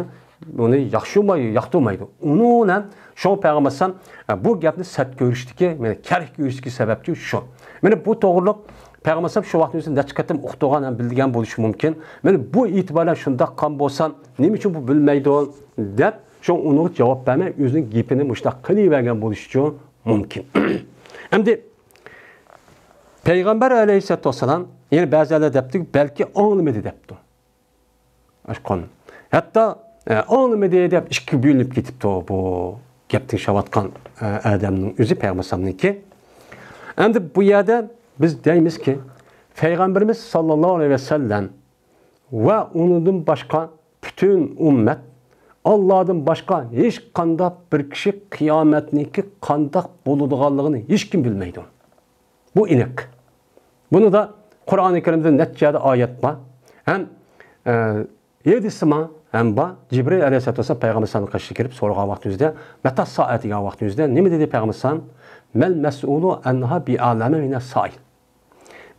ئۇنى ياخشىماي-، ياقتۇرمايدۇ. ئۇنىڭ بىلەن شۇڭا پەيغەمبەر ئەلەيھىسسالام، ئە، بۇ گەپنى سەت كۆرۈشتىكى، يەنى كەرك كۆرۈشتىكى سەۋەبچى شۇ. مانا بۇ توغرىلىق پەيغەمبەر ئەلەيھىسسالام شۇ ۋاقىتنىڭ ئۆزىدە نەچچە قېتىم ئۇقتۇرغان ھەم بىلگەن بولۇشى مۇمكىن. مانا بۇ ئېتىبار بىلەن شۇنداق قىلغان بولسا، نېمە ئۈچۈن بۇ بىلمەيدۇ دەپ، شۇ ئۇنىڭغا جاۋاب بەرمەي، ئۆزىنىڭ گېپىنى مۇشۇنداق قىلىۋەرگەن بولۇشىچۇ مۇمكىن. ئەمدى پەيغەمبەر ئەلەيھىسسالاتۇ ۋەسسالام، يەنە بەزىلەر دەپتۇ، بەلكى ئاڭلىمىدى دەپتۇ. ئاشقان. ھەتتا، ئە، ئاڭلىمىدى دەپ ئىككىگە بۆلۈنۈپ كېتىپتۇ بۇ گەپ تىڭشاۋاتقان، ئە، ئادەمنىڭ ئۆزى پەيغەمبەر ئەلەيھىسسالامنىڭكى. ئەمدى بۇ يەردە بىز دەيمىزكى، پەيغەمبىرىمىز ساللاللاھۇ ئەلەيھى ۋەسەللەم ۋە ئۇنىڭدىن باشقا پۈتۈن ئۈممەت، ئاللادىن باشقا ھېچقانداق بىر كىشى قىيامەتنىڭكى قانداق بولىدىغانلىقىنى ھېچكىم بىلمەيدۇ. بۇ ئېنىق. بۇنىدا قۇرئانى كەرىمدە نەچچە يەردە ئايەت بار. ھەم، ئە، ھەدىسىمۇ ھەم بار. جىبرىل ئەلەيھىسسالاتۇ ۋەسسالام پەيغەمبەر ئەلەيھىسسالامنىڭ قېشىغا كىرىپ سورىغان ۋاقتىمىزدا، مەتتا سائە دېگەن ۋاقتىمىزدا نېمە دېدى پەيغەمبەر ئەلەيھىسسالام؟ مەل مەسئۇلۇ ئەنھا بىئەلەمە مىنەس سائىل.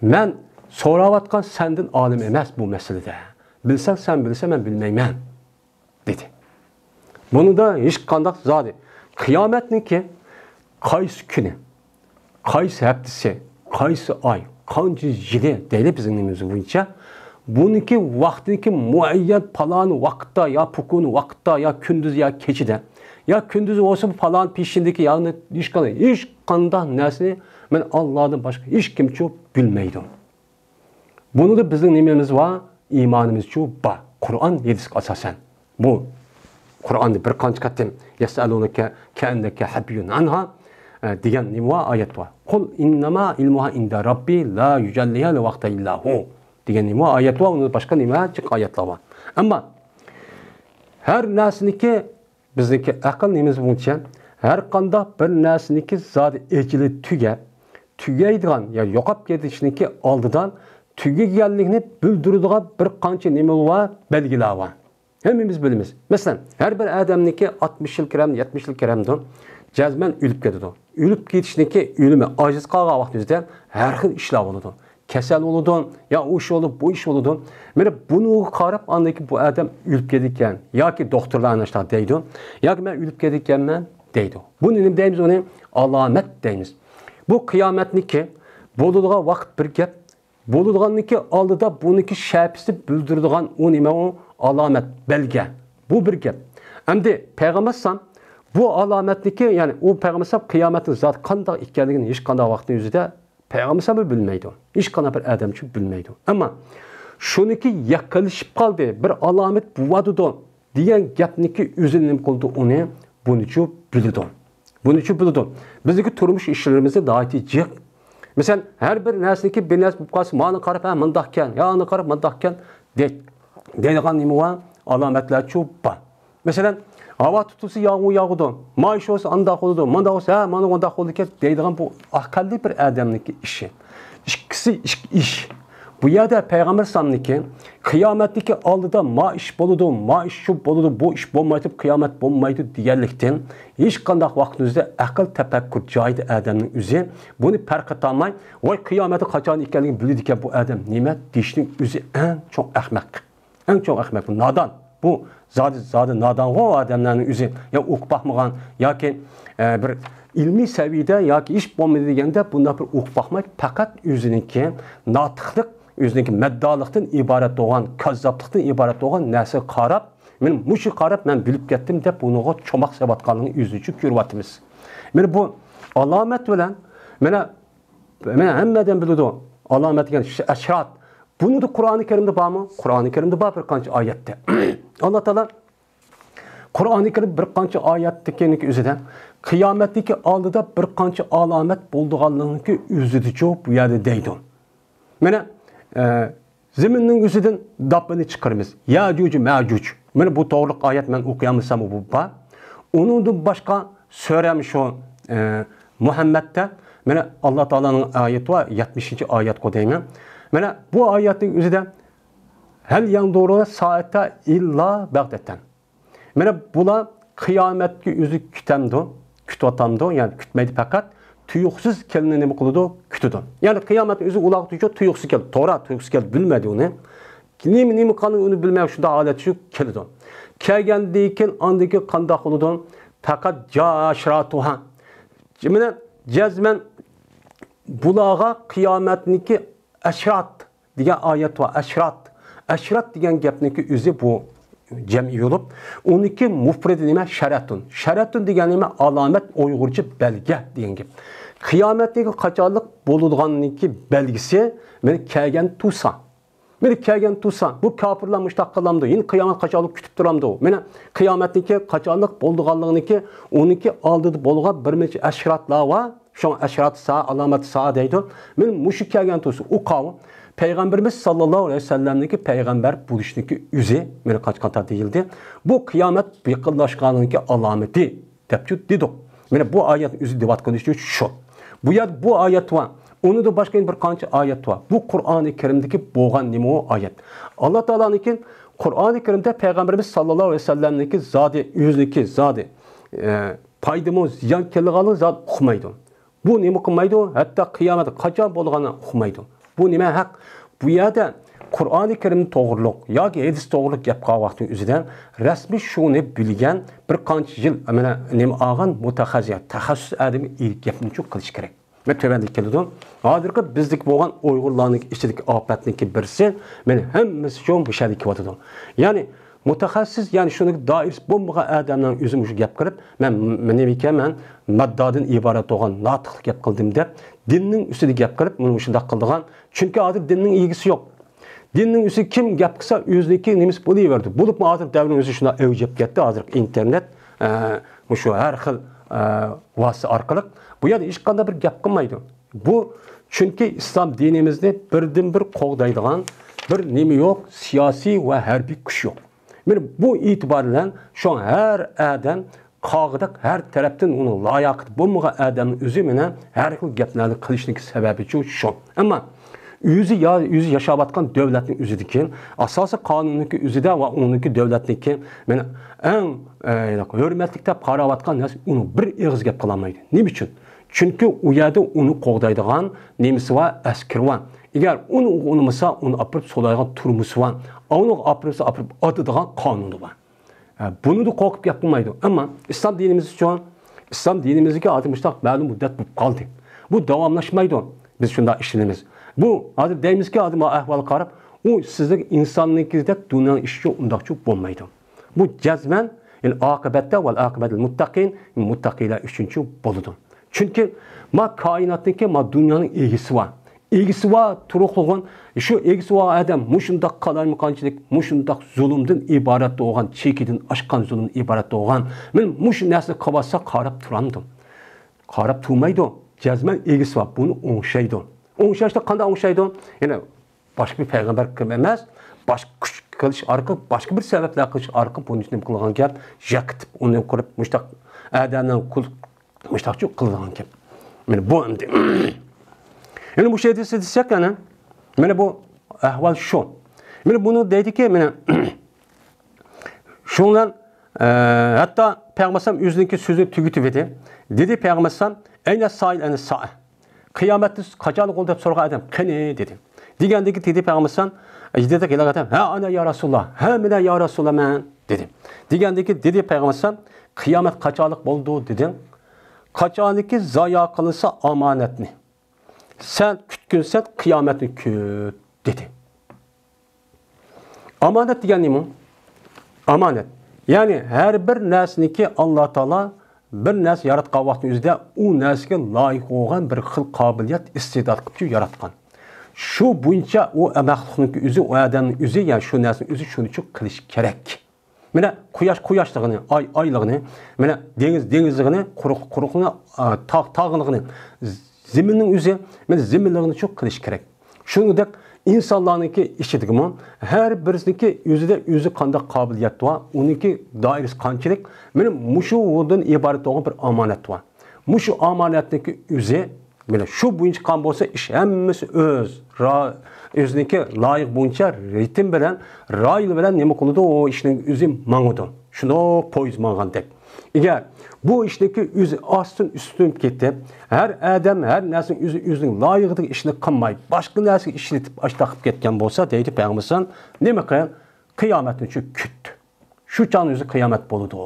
مەن سوراۋاتقان سەندىن ئالىم ئەمەس بۇ مەسىلىدە. بىلسەڭ سەن بىلىسەن، مەن بىلمەيمەن، دېدى. بۇنىڭدا ھېچقانداق زادى قىيامەتنىڭكى قايسى كۈنى، قايسى ھەپتىسى، قايسى ئاي، قانچە يىلى دەيلى بىزنىڭ نېمىمىز بويىچە، بۇنىڭكى ۋاقتىنىڭكى مۇئەييەن پالان ۋاقىتتا يا پۇكۇن ۋاقىتتا يا كۈندۈز يا كېچىدە يا كۈندۈز بولسا پالان پېشىندىكى يا ھېچقانداق، ھېچقانداق نەرسىنى مەن ئاللادىن باشقا ھېچكىمچۇ بىلمەيدۇ. بۇنىڭدا بىزنىڭ نېمىمىز بار؟ ئىمانىمىزچۇ بار. قۇرئان، ھەدىسكە ئاساسەن. بۇ قۇرئاندا بىر قانچە قېتىم يەسئەلۇنەكە كەئەننەكە ھەفىيۇن ئەنھا، ئە، دېگەن نېمە بار؟ ئايەت بار. قۇل ئىننەما ئىلمۇھا ئىندە رەببى لا يۇجەللىھا لىۋەقتىھا ئىللا ھۇ دېگەن نېمە بار؟ ئايەت بار. ئۇنىڭدىن باشقا نېمە جىق ئايەتلەر بار. ئەمما ھەر نەرسىنىڭكى بىزنىڭكى ئەقىل نېمىسى بويىچە ھەر قانداق بىر نەرسىنىڭكى زادى ئەجىلى تۈگەپ، تۈگەيدىغان يا يوقاپ كېتىشنىڭكى ئالدىدا تۈگىگەنلىكىنى بىلدۈرىدىغان بىر قانچە نېمە بار؟ بەلگىلەر بار. ھەممىمىز بىلىمىز. مەسىلەن، ھەر بىر ئادەمنىڭكى ئاتمىش يىل كىرەم، يەتمىش يىل كىرەمدۇ، جەزمەن ئۆلۈپ كېتىدۇ. ئۆلۈپ كېتىشنىڭكى ئۆلۈمى، ئاجىز قالغان ۋاقتىمىزدا ھەر خىل ئىشلار بولىدۇ. كېسەل بولىدۇ، يا ئۇ ئىش بولىدۇ، بۇ ئىش بولىدۇ. مانا بۇنىڭغا قاراپ ئاندىن كېيىن بۇ ئادەم ئۆلۈپ كېتىدىكەن ياكى دوختۇرلار ئاشۇنداق دەيدۇ، ياكى مەن ئۆلۈپ كېتىدىكەنمەن دەيدۇ. بۇنى نېمە دەيمىز؟ ئۇنى ئالامەت دەيمىز. بۇ قىيامەتنىڭكى بولىدىغان ۋاقىت بىر گەپ، بولىدىغاننىڭكى ئالدىدا بۇنىڭكى شەپىسى بىلدۈرىدىغان ئۇ نېمە ئۇ؟ ئالامەت، بەلگە. بۇ بىر گەپ. ئەمدى پەيغەمبەر ئەلەيھىسسالام بۇ ئالامەتنىكى، يەنى ئۇ پەيغەمبەر ئەلەيھىسسالام قىيامەتنىڭ زادى قانداق ئىكەنلىكىنى ھېچقانداق ۋاقىتنىڭ ئۆزىدە پەيغەمبەر ئەلەيھىسسالام بىلمەيدۇ. ھېچقانداق بىر ئادەمچۇ بىلمەيدۇ. ئەمما شۇنىڭكى يېقىنلىشىپ قالدى، بىر ئالامەت بولۇۋاتىدۇ دېگەن گەپنىكى ئۆزىنى نېمە قىلىدۇ؟ ئۇنى بۇنىچۇ بىلىدۇ. بۇنىچۇ بىلىدۇ. بىزنىڭكى تۇرمۇش ئىشلىرىمىزدا ناھايىتى جىق. مەسىلەن، ھەر بىر نەرسىنىڭكى بىر نەرسە بولۇپ قالسا، مانا قاراپ، ھە، مۇنداقكەن، يا ئانا قاراپ، مۇنداقكەن، دەي-، دەيدىغان نېمە بار؟ ئالامەتلەرچۇ بار. مەسىلەن، ھاۋا تۇتۇلسا ياغمۇر ياغىدۇ، ما ئىش بولسا ئانداق بولىدۇ، مۇنداق بولسا، ھە، مانا مۇنداق بولىدىكەن دەيدىغان بۇ ئەقەللىي بىر ئادەمنىڭكى ئىشى. ئىككىسى ئىش، ئىش. بۇ يەردە پەيغەمبەر ئەلەيھىسسالامنىڭكى قىيامەتتىكى ئالدىدا ما ئىش بولىدۇ، ما ئىش شۇ بولىدۇ، بۇ ئىش بولمايدۇ، قىيامەت بولمايدۇ دېگەنلىكتىن، ھېچقانداق ۋاقىتنىڭ ئۆزىدە ئەقىل تەپەككۇر جايىدا ئادەمنىڭ ئۆزى بۇنى پەرق قىلالماي، ۋاي، قىيامەتنىڭ قاچان ئىكەنلىكىنى بىلىدىكەن بۇ ئادەم نېمە دېيىشنىڭ ئۆزى ئەڭ چوڭ ئەخمەق. ئەڭ چوڭ ئەخمەق بۇ نادان. بۇ زادى، زادى نادانغۇ ئادەملەرنىڭ ئۆزى. يا ئوقۇپ باقمىغان ياكى، ئە، بىر ئىلمىي سەۋىيەدە ياكى ھېچ بولمىدى دېگەندە بۇنداق بىر ئوقۇپ باقماي، پەقەت ئۆزىنىڭكى ناتىقلىق، ئۆزىنىڭكى مەددالىقتىن ئىبارەت بولغان، كاززاپلىقتىن ئىبارەت بولغان نەرسىگە قاراپ، مەن مۇشۇ قاراپ مەن بىلىپ كەتتىم دەپ بۇنىڭغا چوماق سېلىۋاتقانلىقىنى ئۆزىچە كۆرۈۋاتىمىز. مانا بۇ ئالامەت بىلەن، مانا، مانا ھەممە ئادەم بىلىدۇ، ئالامەت دېگەن ئەشرات. بۇنىڭدا قۇرئانى كەرىمدە بارمۇ؟ قۇرئانى كەرىمدە بار بىر قانچە ئايەتتە. ئاللا تائالا قۇرئانى كەرىم بىر قانچە ئايەتتىكىنىڭ ئۆزىدە قىيامەتتىكى ئالدىدا بىر قانچە ئالامەت بولىدىغانلىقىنى ئۆزىدىچۇ بۇ يەردە دەيدۇ. مانا، ئە، زېمىننىڭ ئۆزىدىن داپپىنى چىقىرىمىز. يەجۇج، مەجۇج. مانا بۇ توغرىلىق ئايەت، مەن ئوقۇيالمىسام بۇ بار. ئۇنىڭدىن باشقا سۈرەم شۇ، ئە، مۇھەممەدتە، مانا، ئاللا تائالانىڭ ئايىتى بار، يەتمىشىنچى ئايەتقۇ دەيمەن. مانا بۇ ئايەتنىڭ ئۆزىدە، «ھەل يەنزۇرۇنە سائەتە ئىللا بەغتەتەن.» مانا بۇلار قىيامەتكە ئۆزى كۈتەمدۇ، كۈتۈۋاتامدۇ، يەنى كۈتمەيدۇ، پەقەت تۇيۇقسىز كېلىنى نېمە قىلىدۇ؟ كۈتىدۇ. يەنى قىيامەتنى ئۆزى ئۇلارغا تۇيۇقسىز كېلىدۇ، توغرا، تۇيۇقسىز كېلىدۇ، بىلمەيدۇ ئۇنى. نېمە، نېمە قىلغانلىقىنى ئۇنى بىلمەي شۇنداق ھالەتتە شۇ كېلىدۇ. كەلگەندىن كېيىن ئاندىن كېيىن قانداق بولىدۇ؟ پەقەت جا ئەشراتۇھا. مانا جەزمەن بۇلارغا قىيامەتنىڭكى ئەشرات دېگەن ئايەت بار. ئەشرات. ئەشرات دېگەن گەپنىڭكى ئۆزى بۇ جەمئىي بولۇپ، ئۇنىڭكى مۇپرىدى نېمە؟ شەرەتۇن. شەرەتۇن دېگەن نېمە؟ ئالامەت، ئۇيغۇرچە بەلگە دېگەن گەپ. قىيامەتنىڭكى قاچانلىق بولىدىغاننىڭكى بەلگىسى مانا كەلگەن تۇرسا. مانا كەلگەن تۇرسا، بۇ كاپىرلار مۇشۇنداق قىلامدۇ؟ يەنە قىيامەت قاچانلىق كۈتۈپ تۇرامدۇ؟ مانا قىيامەتنىڭكى قاچانلىق بولىدىغانلىقىنىڭكى، ئۇنىڭكى ئالدىدا بولغان بىر نەچچە ئەشراتلار بار. شۇڭا ئەشرات سا، ئالامەت سا دەيدۇ. مانا مۇشۇ كەلگەن تۇرسا، ئۇ قاۋۇ پەيغەمبىرىمىز ساللاللاھۇ ئەلەيھى ۋەسەللەمنىڭكى پەيغەمبەر بولۇشنىڭكى ئۆزى، مانا قاچقانتا دېيىلدى. بۇ قىيامەت يېقىنلاشقانلىقىنىڭكى ئالامىتى دەپچۇ دېدۇق. مانا بۇ ئايەتنى ئۆزى دەۋاتقىنى شۇ. بۇ يەردە بۇ ئايەت بار. ئۇنىڭدىن باشقا يەنە بىر قانچە ئايەت بار. بۇ قۇرئانى كەرىمدىكى بولغان نېمە ئۇ ئايەت؟ ئاللا تائالانىڭكى قۇرئانى كەرىمدە پەيغەمبىرىمىز ساللاللاھۇ ئەلەيھى ۋەسەللەمنىڭكى زادى، ئۆزىنىڭكى زادى، ئە، پايدىمۇ زىيان كېلىدىغانلىقى زادى ئۇقمايدۇ. بۇ نېمە قىلمايدۇ؟ ھەتتا قىيامەت قاچان بولىدىغانلىقىنى ئۇقمايدۇ. بۇ نېمە ھەق؟ بۇ يەردە قۇرئانى كەرىم توغرۇلۇق ياكى ھەدىس توغرۇلۇق گەپ قىلغان ۋاقتىنىڭ ئۆزىدە رەسمىي شۇنى بىلگەن بىر قانچە يىل، مانا، نېمە ئالغان مۇتەخەسسىس، تەخەسسۇس ئادەمگە ئېلىپ گەپنى شۇ قىلىش كېرەك. مەن تۆۋەندە كېلىدۇ. ھازىرقى بىزدىكى بولغان ئۇيغۇرلارنىڭ ئىچىدىكى ئاپەتنىڭكى بىرسى، مانا، ھەممىسى شۇ مۇشۇ يەردە كېلىۋاتىدۇ. يەنى مۇتەخەسسىس، يەنى شۇنىڭ دائىرىسى بولمىغان ئادەمنىڭ ئۆزى مۇشۇ گەپ قىلىپ، مەن، مەن نېمە ئىكەن، مەن ماددادىن ئىبارەت بولغان ناتىقلىق گەپ قىلدىم دەپ، دىننىڭ ئۈستىدە گەپ قىلىپ، مۇنى مۇشۇنداق قىلىدىغان. چۈنكى ھازىر دىننىڭ ئىگىسى يوق. دىننىڭ ئۈستىدە كىم گەپ قىلسا، ئۆزىنىڭكى نېمىسى بولۇۋېرىدۇ. بولۇپمۇ ھازىر دەۋرنىڭ ئۆزى شۇنداق ئەۋج ئېلىپ كەتتى. ھازىر ئىنتېرنېت، ئە، مۇشۇ ھەر خىل، ئە، ۋاسىتە ئارقىلىق بۇ يەردە ھېچقانداق بىر گەپ قىلمايدۇ. بۇ چۈنكى ئىسلام دىنىمىزنى بىردىنبىر قوغدايدىغان بىر نېمە يوق، سىياسىي ۋە ھەربىي كۈچ يوق. مانا بۇ ئېتىبار بىلەن شۇ ھەر ئادەم قاغىدەك ھەر تەرەپتىن ئۇنىڭ لاياقىتى بولمىغان ئادەمنىڭ ئۆزى مانا ھەر خىل گەپلەرنى قىلىشنىڭ سەۋەبى شۇ، شۇ. ئەمما ئۆزى يا-، ئۆزى ياشاۋاتقان دۆلەتنىڭ ئۆزىدىكى ئاساسىي قانۇننىڭكى ئۆزىدە ۋە ئۇنىڭكى دۆلەتنىڭكى مانا ئەڭ، ئە، ھۆرمەتلىك دەپ قاراۋاتقان نەرسە ئۇنىڭ بىر ئېغىز گەپ قىلالمايدۇ. نېمە ئۈچۈن؟ چۈنكى ئۇ يەردە ئۇنى قوغدايدىغان نېمىسى بار؟ ئەسكىرى بار. ئەگەر ئۇنى ئۇنىمىسا، ئۇنى ئاپىرىپ سولايدىغان تۈرمىسى بار. ئۇنى ئاپىرىمىسا، ئاپىرىپ ئاتىدىغان قانۇنى بار. ھە، بۇنى دە قورقۇپ گەپ قىلمايدۇ. ئەمما ئىسلام دىنىمىز ئۈچۈن، ئىسلام دىنىمىزدىكى ھازىر مۇشۇنداق مەلۇم مۇددەت بولۇپ قالدى. بۇ داۋاملاشمايدۇ. بىز شۇنداق ئىشلىنىمىز. بۇ ھازىر دەيمىزكى، ھازىر مانا ئەھۋالغا قاراپ، ئۇ سىزنىڭ ئىنساننىڭكىدەك دۇنيانىڭ ئىشى ئۇنداقچۇ بولمايدۇ. بۇ جەزمەن، يەنى ئاقىبەتتە ۋەل ئاقىبەتۇل مۇتتەقىن، مۇتتەقىيلەر ئۈچۈنچۇ بولىدۇ. چۈنكى ما كائىناتنىڭكى، ما دۇنيانىڭ ئىگىسى بار. ئىگىسى بار تۇرۇقلۇغۇن، شۇ ئىگىسى بار ئادەم مۇشۇنداق قالايمىقانچىلىق، مۇشۇنداق زۇلۇمدىن ئىبارەت بولغان، چېكىدىن ئاشقان زۇلۇمدىن ئىبارەت بولغان، مانا مۇشۇ نەرسىنى قىلىۋاتسا قاراپ تۇرامدۇ؟ قاراپ تۇرمايدۇ. جەزمەن ئىگىسى بار، بۇنى ئوڭشايدۇ. ئوڭشاشتا قانداق ئوڭشايدۇ؟ يەنە باشقا بىر پەيغەمبەر ئەمەس، باشقا كۈچ قىلىش ئارقىلىق، باشقا بىر سەۋەبلەر قىلىش ئارقىلىق بۇنى نېمە قىلغان گەپ؟ يىقىتىپ، ئۇنى قۇرۇپ، مۇشتاق ئادەمنىڭ قۇل-، مۇشتاقچۇ قىلىدىغان گەپ. مانا بۇ ئەمدى. يەنە مۇشۇ ھەدىسنى دېسەك، يەنە، مانا بۇ ئەھۋال شۇ. مانا بۇنى دەيدىكى، مانا، شۇنىڭ بىلەن، ئە، ھەتتا پەيغەمبەر ئۆزىنىڭكى سۆزىنى تۈگىتىپ ئىدى. دېدى پەيغەمبەر، «ئەينە سائىل ئەنى سائە؟» قىيامەتنى قاچان بولىدۇ دەپ سورىغان ئادەم قېنى؟ دېدى. دېگەندىكى دېدى پەيغەمبەر، دېدى ھېلىقى ئادەم، ھە ئانا يا رەسۇلاللا، ھە مەن يا رەسۇلاللا مەن، دېدى. دېگەندىكى دېدى پەيغەمبەر، قىيامەت قاچانلىق بولىدۇ؟ دېدى. قاچانكى زايا قىلىنسا ئامانەتنى، سەن كۈتكۈنسەن قىيامەتنى كۈت، دېدى. ئامانەت دېگەن نېمە؟ ئامانەت. يەنى ھەر بىر نەرسىنىكى ئاللا تائالا بىر نەرسە ياراتقان ۋاقىتنىڭ ئۆزىدە ئۇ نەرسىگە لايىق بولغان بىر خىل قابىلىيەت، ئىستېدات قىلىپ ياراتقان. شۇ بويىچە ئۇ مەخلۇقنىڭكى ئۆزى، ئۇ ئادەمنىڭ ئۆزى، يەنى شۇ نەرسىنىڭ ئۆزى شۇنى شۇ قىلىش كېرەك. مانا قۇياش قۇياشلىقىنى، ئاي ئايلىقىنى، مانا دېڭىز دېڭىزلىقىنى، قۇرۇق قۇرۇقلۇقىنى، ئا، تاغ تاغلىقىنى، زېمىننىڭ ئۆزى، مانا زېمىنلىقىنى شۇ قىلىش كېرەك. شۇنىڭدەك ئىنسانلارنىڭكى ئىچىدىمۇ ھەر بىرىسىنىڭكى ئۆزىدە ئۆزى قانداق قابىلىيەت بار، ئۇنىڭكى دائىرىسى قانچىلىك، مانا مۇشۇدىن ئىبارەت بولغان بىر ئامانەت بار. مۇشۇ ئامانەتنىڭكى ئۆزى، مانا شۇ بويىچە قىلغان بولسا، ئىش ھەممىسى ئۆز را-، ئۆزىنىڭكى لايىقى بويىچە رىتىم بىلەن، رايى بىلەن نېمە قىلىدۇ، ئۇ ئىشنىڭ ئۆزى ماڭىدۇ. شۇنداق پويىز ماڭغاندەك. ئەگەر بۇ ئىشنىڭكى ئۆزى ئاستىن ئۈستۈن كېتىپ، ھەر ئادەم ھەر نەرسىنىڭ ئۆزى ئۆزىنىڭ لايىقىدىكى ئىشنى قىلماي، باشقا نەرسىگە ئىشلىتىپ، ئاشۇنداق قىلىپ كەتكەن بولسا، دەيدۇ پەيغەمبەر، نېمە قىل؟ قىيامەتنى شۇ كۈت. شۇ چاغنىڭ ئۆزى قىيامەت بولىدۇ،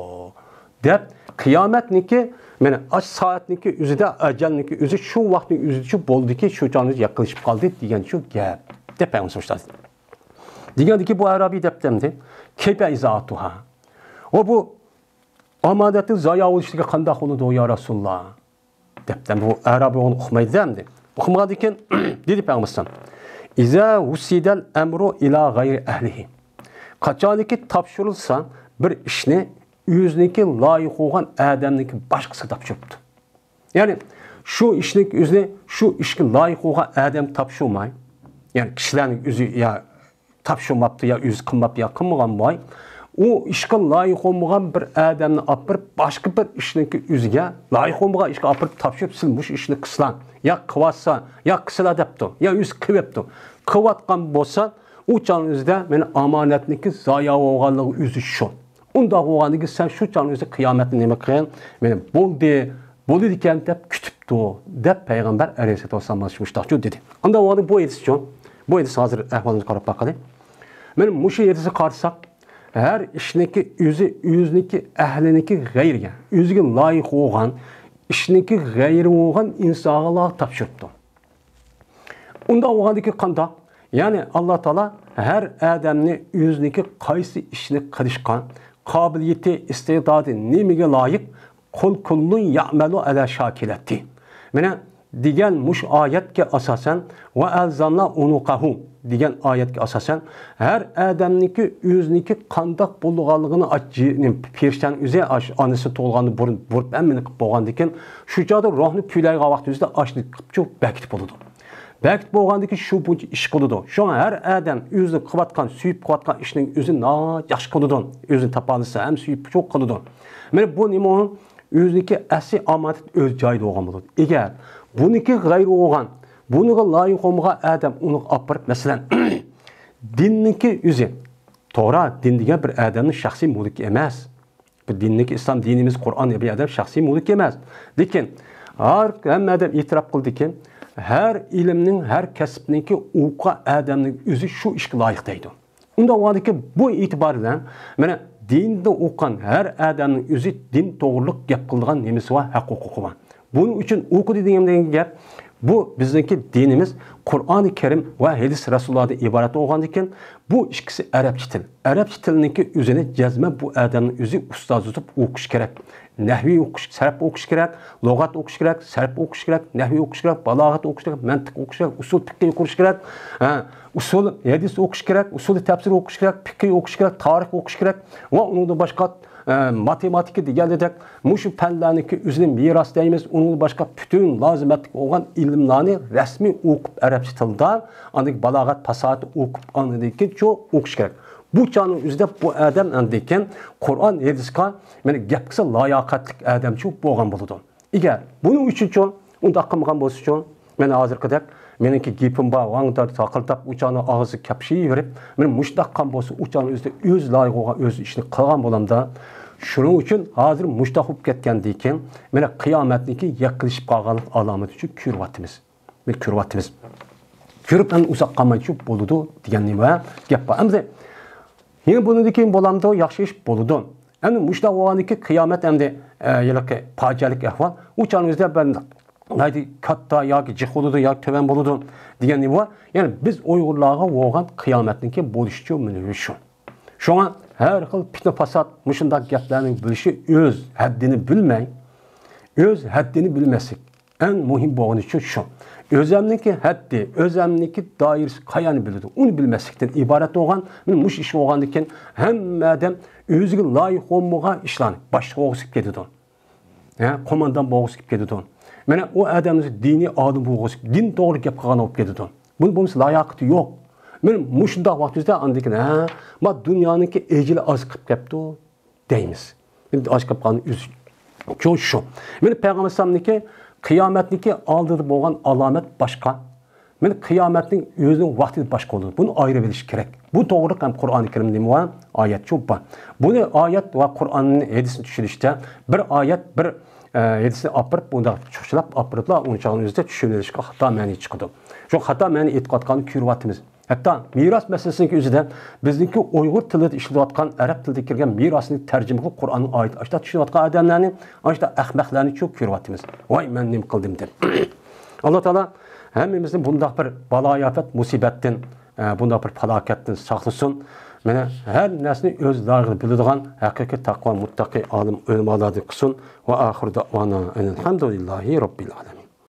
دەپ، قىيامەتنىكى، مانا ئاشۇ سائەتنىڭكى ئۆزىدە، ئەجەلنىڭكى ئۆزى شۇ ۋاقىتنىڭ ئۆزىدە شۇ بولدىكى، شۇ چاغنىڭ ئۆزى يېقىنلىشىپ قالدى دېگەن شۇ گەپ، دەپ پەيغەمبەر ئېيتتى. دېگەندىكى بۇ ئەرابىي دەپتۇ ئەمدى، كەيپە ئىزائەتۇھا. ئۇ بۇ ئامانەتنىڭ زايا بولۇشلۇقى قانداق بولىدۇ، يا رەسۇلاللا؟ دەپتۇ. بۇ ئەرابىي ئۇنى ئۇقمايدۇ ئەمدى. ئۇقمىغاندىكىن دېدى پەيغەمبەر، ئىزا ۋۇسسىدەل ئەمرۇ ئىلا غەيرى ئەھلىھى. قاچانكى تاپشۇرۇلسا بىر ئىشنى ئۆزىنىڭكى لايىق بولغان ئادەمنىڭكى باشقىسىغا تاپشۇرۇپتۇ. يەنى شۇ ئىشنىڭ ئۆزىنى شۇ ئىشقا لايىق بولغان ئادەم تاپشۇرماي، يەنى كىشىلەرنىڭ ئۆزى يا تاپشۇرماپتۇ، يا ئۆزى قىلماپتۇ، يا قىلمىغان بوي. ئۇ ئىشقا لايىق بولمىغان بىر ئادەمنى ئاپىرىپ، باشقا بىر ئىشنىڭكى ئۆزىگە لايىق بولمىغان ئىشقا ئاپىرىپ تاپشۇرۇپ، سىز مۇشۇ ئىشنى قىلسىلا، يا قىلىۋاتسا، يا قىلسىلا دەپتۇ، يا ئۆزى قىلىۋەپتۇ. قىلىۋاتقان بولسا، ئۇ چاغنىڭ ئۆزىدە مانا ئامانەتنىڭكى زايا بولغانلىقى ئۆزى شۇ. ئۇنداق بولغاندىكىن سەن شۇ چاغنىڭ ئۆزىدە قىيامەتنى نېمە قىل؟ مانا بولدى، بولىدىكەن دەپ كۈتۈپتۇ، دەپ پەيغەمبەر ئەلەيھىسسالاتۇ ۋەسسالام مۇشۇنداق دېدى. ئانداق بولغاندا بۇ ھەدىسچۇ؟ بۇ ھەدىس ھازىر ئەھۋالىمىزغا قاراپ باقايلى. مانا مۇشۇ ھەدىسكە قارىساق، ھەر ئىشنىڭكى ئۆزى ئۆزىنىڭكى ئەھلىنىڭكى غەيرىگە، ئۆزىگە لايىق بولغان ئىشنىڭكى غەيرى بولغان ئىنسانغا تاپشۇرۇپتۇ. ئۇنداق بولغاندىكىن قانداق؟ يەنى ئاللا تائالا ھەر ئادەمنى ئۆزىنىڭكى قايسى ئىشنى قىلىشقا قابىلىيىتى، ئىستىداتى نېمىگە لايىق، قۇل كۇللۇن يەئمەلۇ ئەلا شاكىلەتى. مانا دېگەن مۇشۇ ئايەتكە ئاساسەن، ۋە ئەلزەمنا ئۇنۇقەھۇ دېگەن ئايەتكە ئاساسەن، ھەر ئادەمنىڭكى ئۆزىنىڭكى قانداق بولىدىغانلىقىنى ئاچ-، پېرىشتەنىڭ ئۆزى ئاش-، ئانىسى تۇغۇلغاندىن بۇرۇن بۇرۇپ ھەممىنى قىلىپ بولغاندىن كېيىن، شۇ چاغدا روھنى پۈۋلەيدىغان ۋاقتى ئۆزىدە ئاشۇنى قىلىپ بەكىتىپ بولىدۇ. بەكىت بولغاندىكىن شۇ بويىچە ئىش قىلىدۇ. شۇڭا ھەر ئادەم ئۆزىنىڭ قىلىۋاتقان، سۆيۈپ قىلىۋاتقان ئىشنىڭ ئۆزىنى ناھايىتى ياخشى قىلىدۇ. ئۆزىنى تاپالىسا ھەم سۆيۈپ شۇ قىلىدۇ. مانا بۇ نېمە ئۇ؟ ئۆزىنىڭكى ئەسلى ئامانەت ئۆز جايىدا بولغان بولىدۇ. ئەگەر بۇنىڭكى غەيرى بولغان، بۇنىڭغا لايىق بولمىغان ئادەم ئۇنى ئاپىرىپ، مەسىلەن، دىننىڭكى ئۆزى، توغرا، دىن دېگەن بىر ئادەمنىڭ شەخسىي مۈلكى ئەمەس. بۇ دىننىكى، ئىسلام دىنىمىز، قۇرئان بىر ئادەم شەخسىي مۈلكى ئەمەس. لېكىن ھەر ھەممە ئادەم ئېتىراپ قىلدىكى، ھەر ئىلىمنىڭ، ھەر كەسىپنىڭكى ئوقۇغان ئادەمنىڭ ئۆزى شۇ ئىشقا لايىق دەيدۇ. ئۇنداق بولغاندىكىن بۇ ئېتىبار بىلەن مانا دىندا ئوقۇغان ھەر ئادەمنىڭ ئۆزى دىن توغرۇلۇق گەپ قىلىدىغان نېمىسى بار، ھەق ھوقۇقى بار. بۇنىڭ ئۈچۈن ئوقۇدى دېگەن گەپ، بۇ بىزنىڭكى دىنىمىز قۇرئانى كەرىم ۋە ھەدىس رەسۇلۇللاھدىن ئىبارەت بولغاندىكىن، بۇ ئىككىسى ئەرەبچە تىل. ئەرەبچە تىلنىڭكى ئۆزىنى جەزمەن بۇ ئادەمنىڭ ئۆزى ئۇستاز تۇتۇپ ئوقۇش كېرەك. نەھۋى ئوقۇش، سەرپ ئوقۇش كېرەك، لۇغەت ئوقۇش كېرەك، سەرپ ئوقۇش كېرەك، نەھۋى ئوقۇش كېرەك، بالاغەت ئوقۇش كېرەك، مەنتىق ئوقۇش كېرەك، ئۇسۇل پىقھى ئوقۇش كېرەك، ھە، ئۇسۇل ھەدىس ئوقۇش كېرەك، ئۇسۇل تەپسىر ئوقۇش كېرەك، پىقھى ئوقۇش كېرەك، تارىخ ئوقۇش كېرەك ۋە ئۇنىڭدىن باشقا ئە، ماتېماتىكا دېگەندەك مۇشۇ پەنلەرنىڭكى ئۆزىنى مىراس دەيمىز، ئۇنىڭدىن باشقا پۈتۈن لازىمەتلىك بولغان ئىلىملارنى رەسمىي ئوقۇپ ئەرەبچە تىلدا، ئاندىن كېيىن بالاغەت پاساھەتنى ئوقۇپ، ئاندىن كېيىن شۇ ئوقۇش كېرەك. بۇ چاغنىڭ ئۆزىدە بۇ ئادەم ئاندىن كېيىن قۇرئان ھەدىسقا، مانا، گەپ قىلسا لاياقەتلىك ئادەمچۇ بولغان بولىدۇ. ئەگەر بۇنىڭ ئۈچۈنچۇ ئۇنداق قىلمىغان بولسىچۇ، مەن ھازىرقىدەك مېنىڭكى گېپىم بار، ۋاڭ-دار تاقىلداپ، ئۇ چاغنىڭ ئاغزىغا كەپشىۋېرىپ، مېنى مۇشۇنداق قىلغان بولسا، ئۇ چاغنىڭ ئۆزىدە ئۆز لايىقى بولغان ئۆز ئىشىنى قىلغان بولامدا، شۇنىڭ ئۈچۈن ھازىر مۇشۇنداق بولۇپ كەتكەندىن كېيىن، مانا قىيامەتنىڭكى يېقىنلىشىپ قالغانلىق ئالامىتى ئۈچۈن كۆرۈۋاتىمىز. مانا كۆرۈۋاتىمىز. كۆرۈپ ئەمدى ئۇزاق قالمايچۇ بولىدۇ دېگەن نېمە گەپ بار. ئەمدى يەنە بۇنىڭدىن كېيىن بولامدۇ، ياخشى ئىش بولىدۇ. ئەمدى مۇشۇنداق بولغاندىن كېيىن قىيامەت ئەمدى، ئە، ھېلىقى پاجىئەلىك ئەھۋال. ئۇ چاغنىڭ ئۆزىدە بىر ناھايىتى كاتتا ياكى جىق بولىدۇ ياكى تۆۋەن بولىدۇ دېگەن نېمە بار؟ يەنى بىز ئۇيغۇرلارغا بولغان قىيامەتنىڭكى بولۇشىچۇ مۇنىۋى شۇ. شۇڭا ھەر خىل پىتنە-پاسات مۇشۇنداق گەپلەرنىڭ بولۇشى ئۆز ھەددىنى بىلمەي، ئۆز ھەددىنى بىلمەسلىك ئەڭ مۇھىم بولغىنى ئۈچۈن شۇ. ئۆزەمنىڭكى ھەددى، ئۆزەمنىڭكى دائىرىسى قايانى بىلىدۇ؟ ئۇنى بىلمەسلىكتىن ئىبارەت بولغان. مانا مۇشۇ ئىش بولغاندىن كېيىن ھەممە ئادەم ئۆزىگە لايىق بولمىغان ئىشلارنى باشلىق بولغۇسى كېلىدۇ. ھە، قوماندان بولغۇسى كېلىپ كېتىدۇ. مانا ئۇ ئادەمنىڭ دىنىي ئالىم بولغۇسى، دىن توغرا گەپ قىلغان بولۇپ كېتىدۇ. بۇنى بولمىسا لاياقىتى يوق. مانا مۇشۇنداق ۋاقتىمىزدا ئاندىن كېيىن، ھە، ما دۇنيانىڭكى ئەجىلى ئاز قېلىپ كەپتۇ دەيمىز. ئەمدى ئاز قېلىپ قالغان ئۆزى شۇ. مانا پەيغەمبەر ئەلەيھىسسالامنىڭكى قىيامەتنىڭكى ئالدىدا بولغان ئالامەت باشقا. مانا قىيامەتنىڭ ئۆزىنىڭ ۋاقتى باشقا بولىدۇ. بۇنى ئايرىۋېلىش كېرەك. بۇ توغرىلىق ھەم قۇرئانى كەرىمدە نېمە بار؟ ئايەت شۇ بار. بۇنى ئايەت ۋە قۇرئاننى، ھەدىسنى چۈشىنىشتە بىر ئايەت، بىر، ئە، ھەدىسنى ئاپىرىپ، بۇنداق چۇخچىلاپ ئاپىرىپلا ئوڭشالغان ئۆزىدە چۈشىنىۋېلىشقا خاتا مەنى چىقىدۇ. شۇ خاتا مەنى ئېيتىۋاتقاننى كۆرۈۋاتىمىز. ھەتتا مىراس مەسىلىسىنىڭكى ئۆزىدە بىزنىڭكى ئۇيغۇر تىلىدا ئىشلىتىۋاتقان، ئەرەب تىلىدا كىرگەن مىراسنى تەرجىمە قىلىپ قۇرئاننىڭ ئايىتى ئاشۇنداق چۈشىنىۋاتقان ئادەملەرنى، ئاشۇنداق ئەخمەقلەرنى شۇ كۆرۈۋاتىمىز. ۋاي، مەن نېمە قىلدىم دەپ. ئاللا تائالا ھەممىمىزنى بۇنداق بىر بالايىئاپەت، مۇسىبەتتىن، ئە، بۇنداق بىر پالاكەتتىن ساقلىسۇن. مانا ھەر نەرسىنى ئۆز لايىقىدا بىلىدىغان، ھەقىقىي تەقۋا، مۇتتەقىي، ئالىم، ئۆلىمالاردىن قىلسۇن. ۋە ئاخىر دەئۋانا ئەنىل ھەمدۇلىللاھى رەببىل ئالەمىن.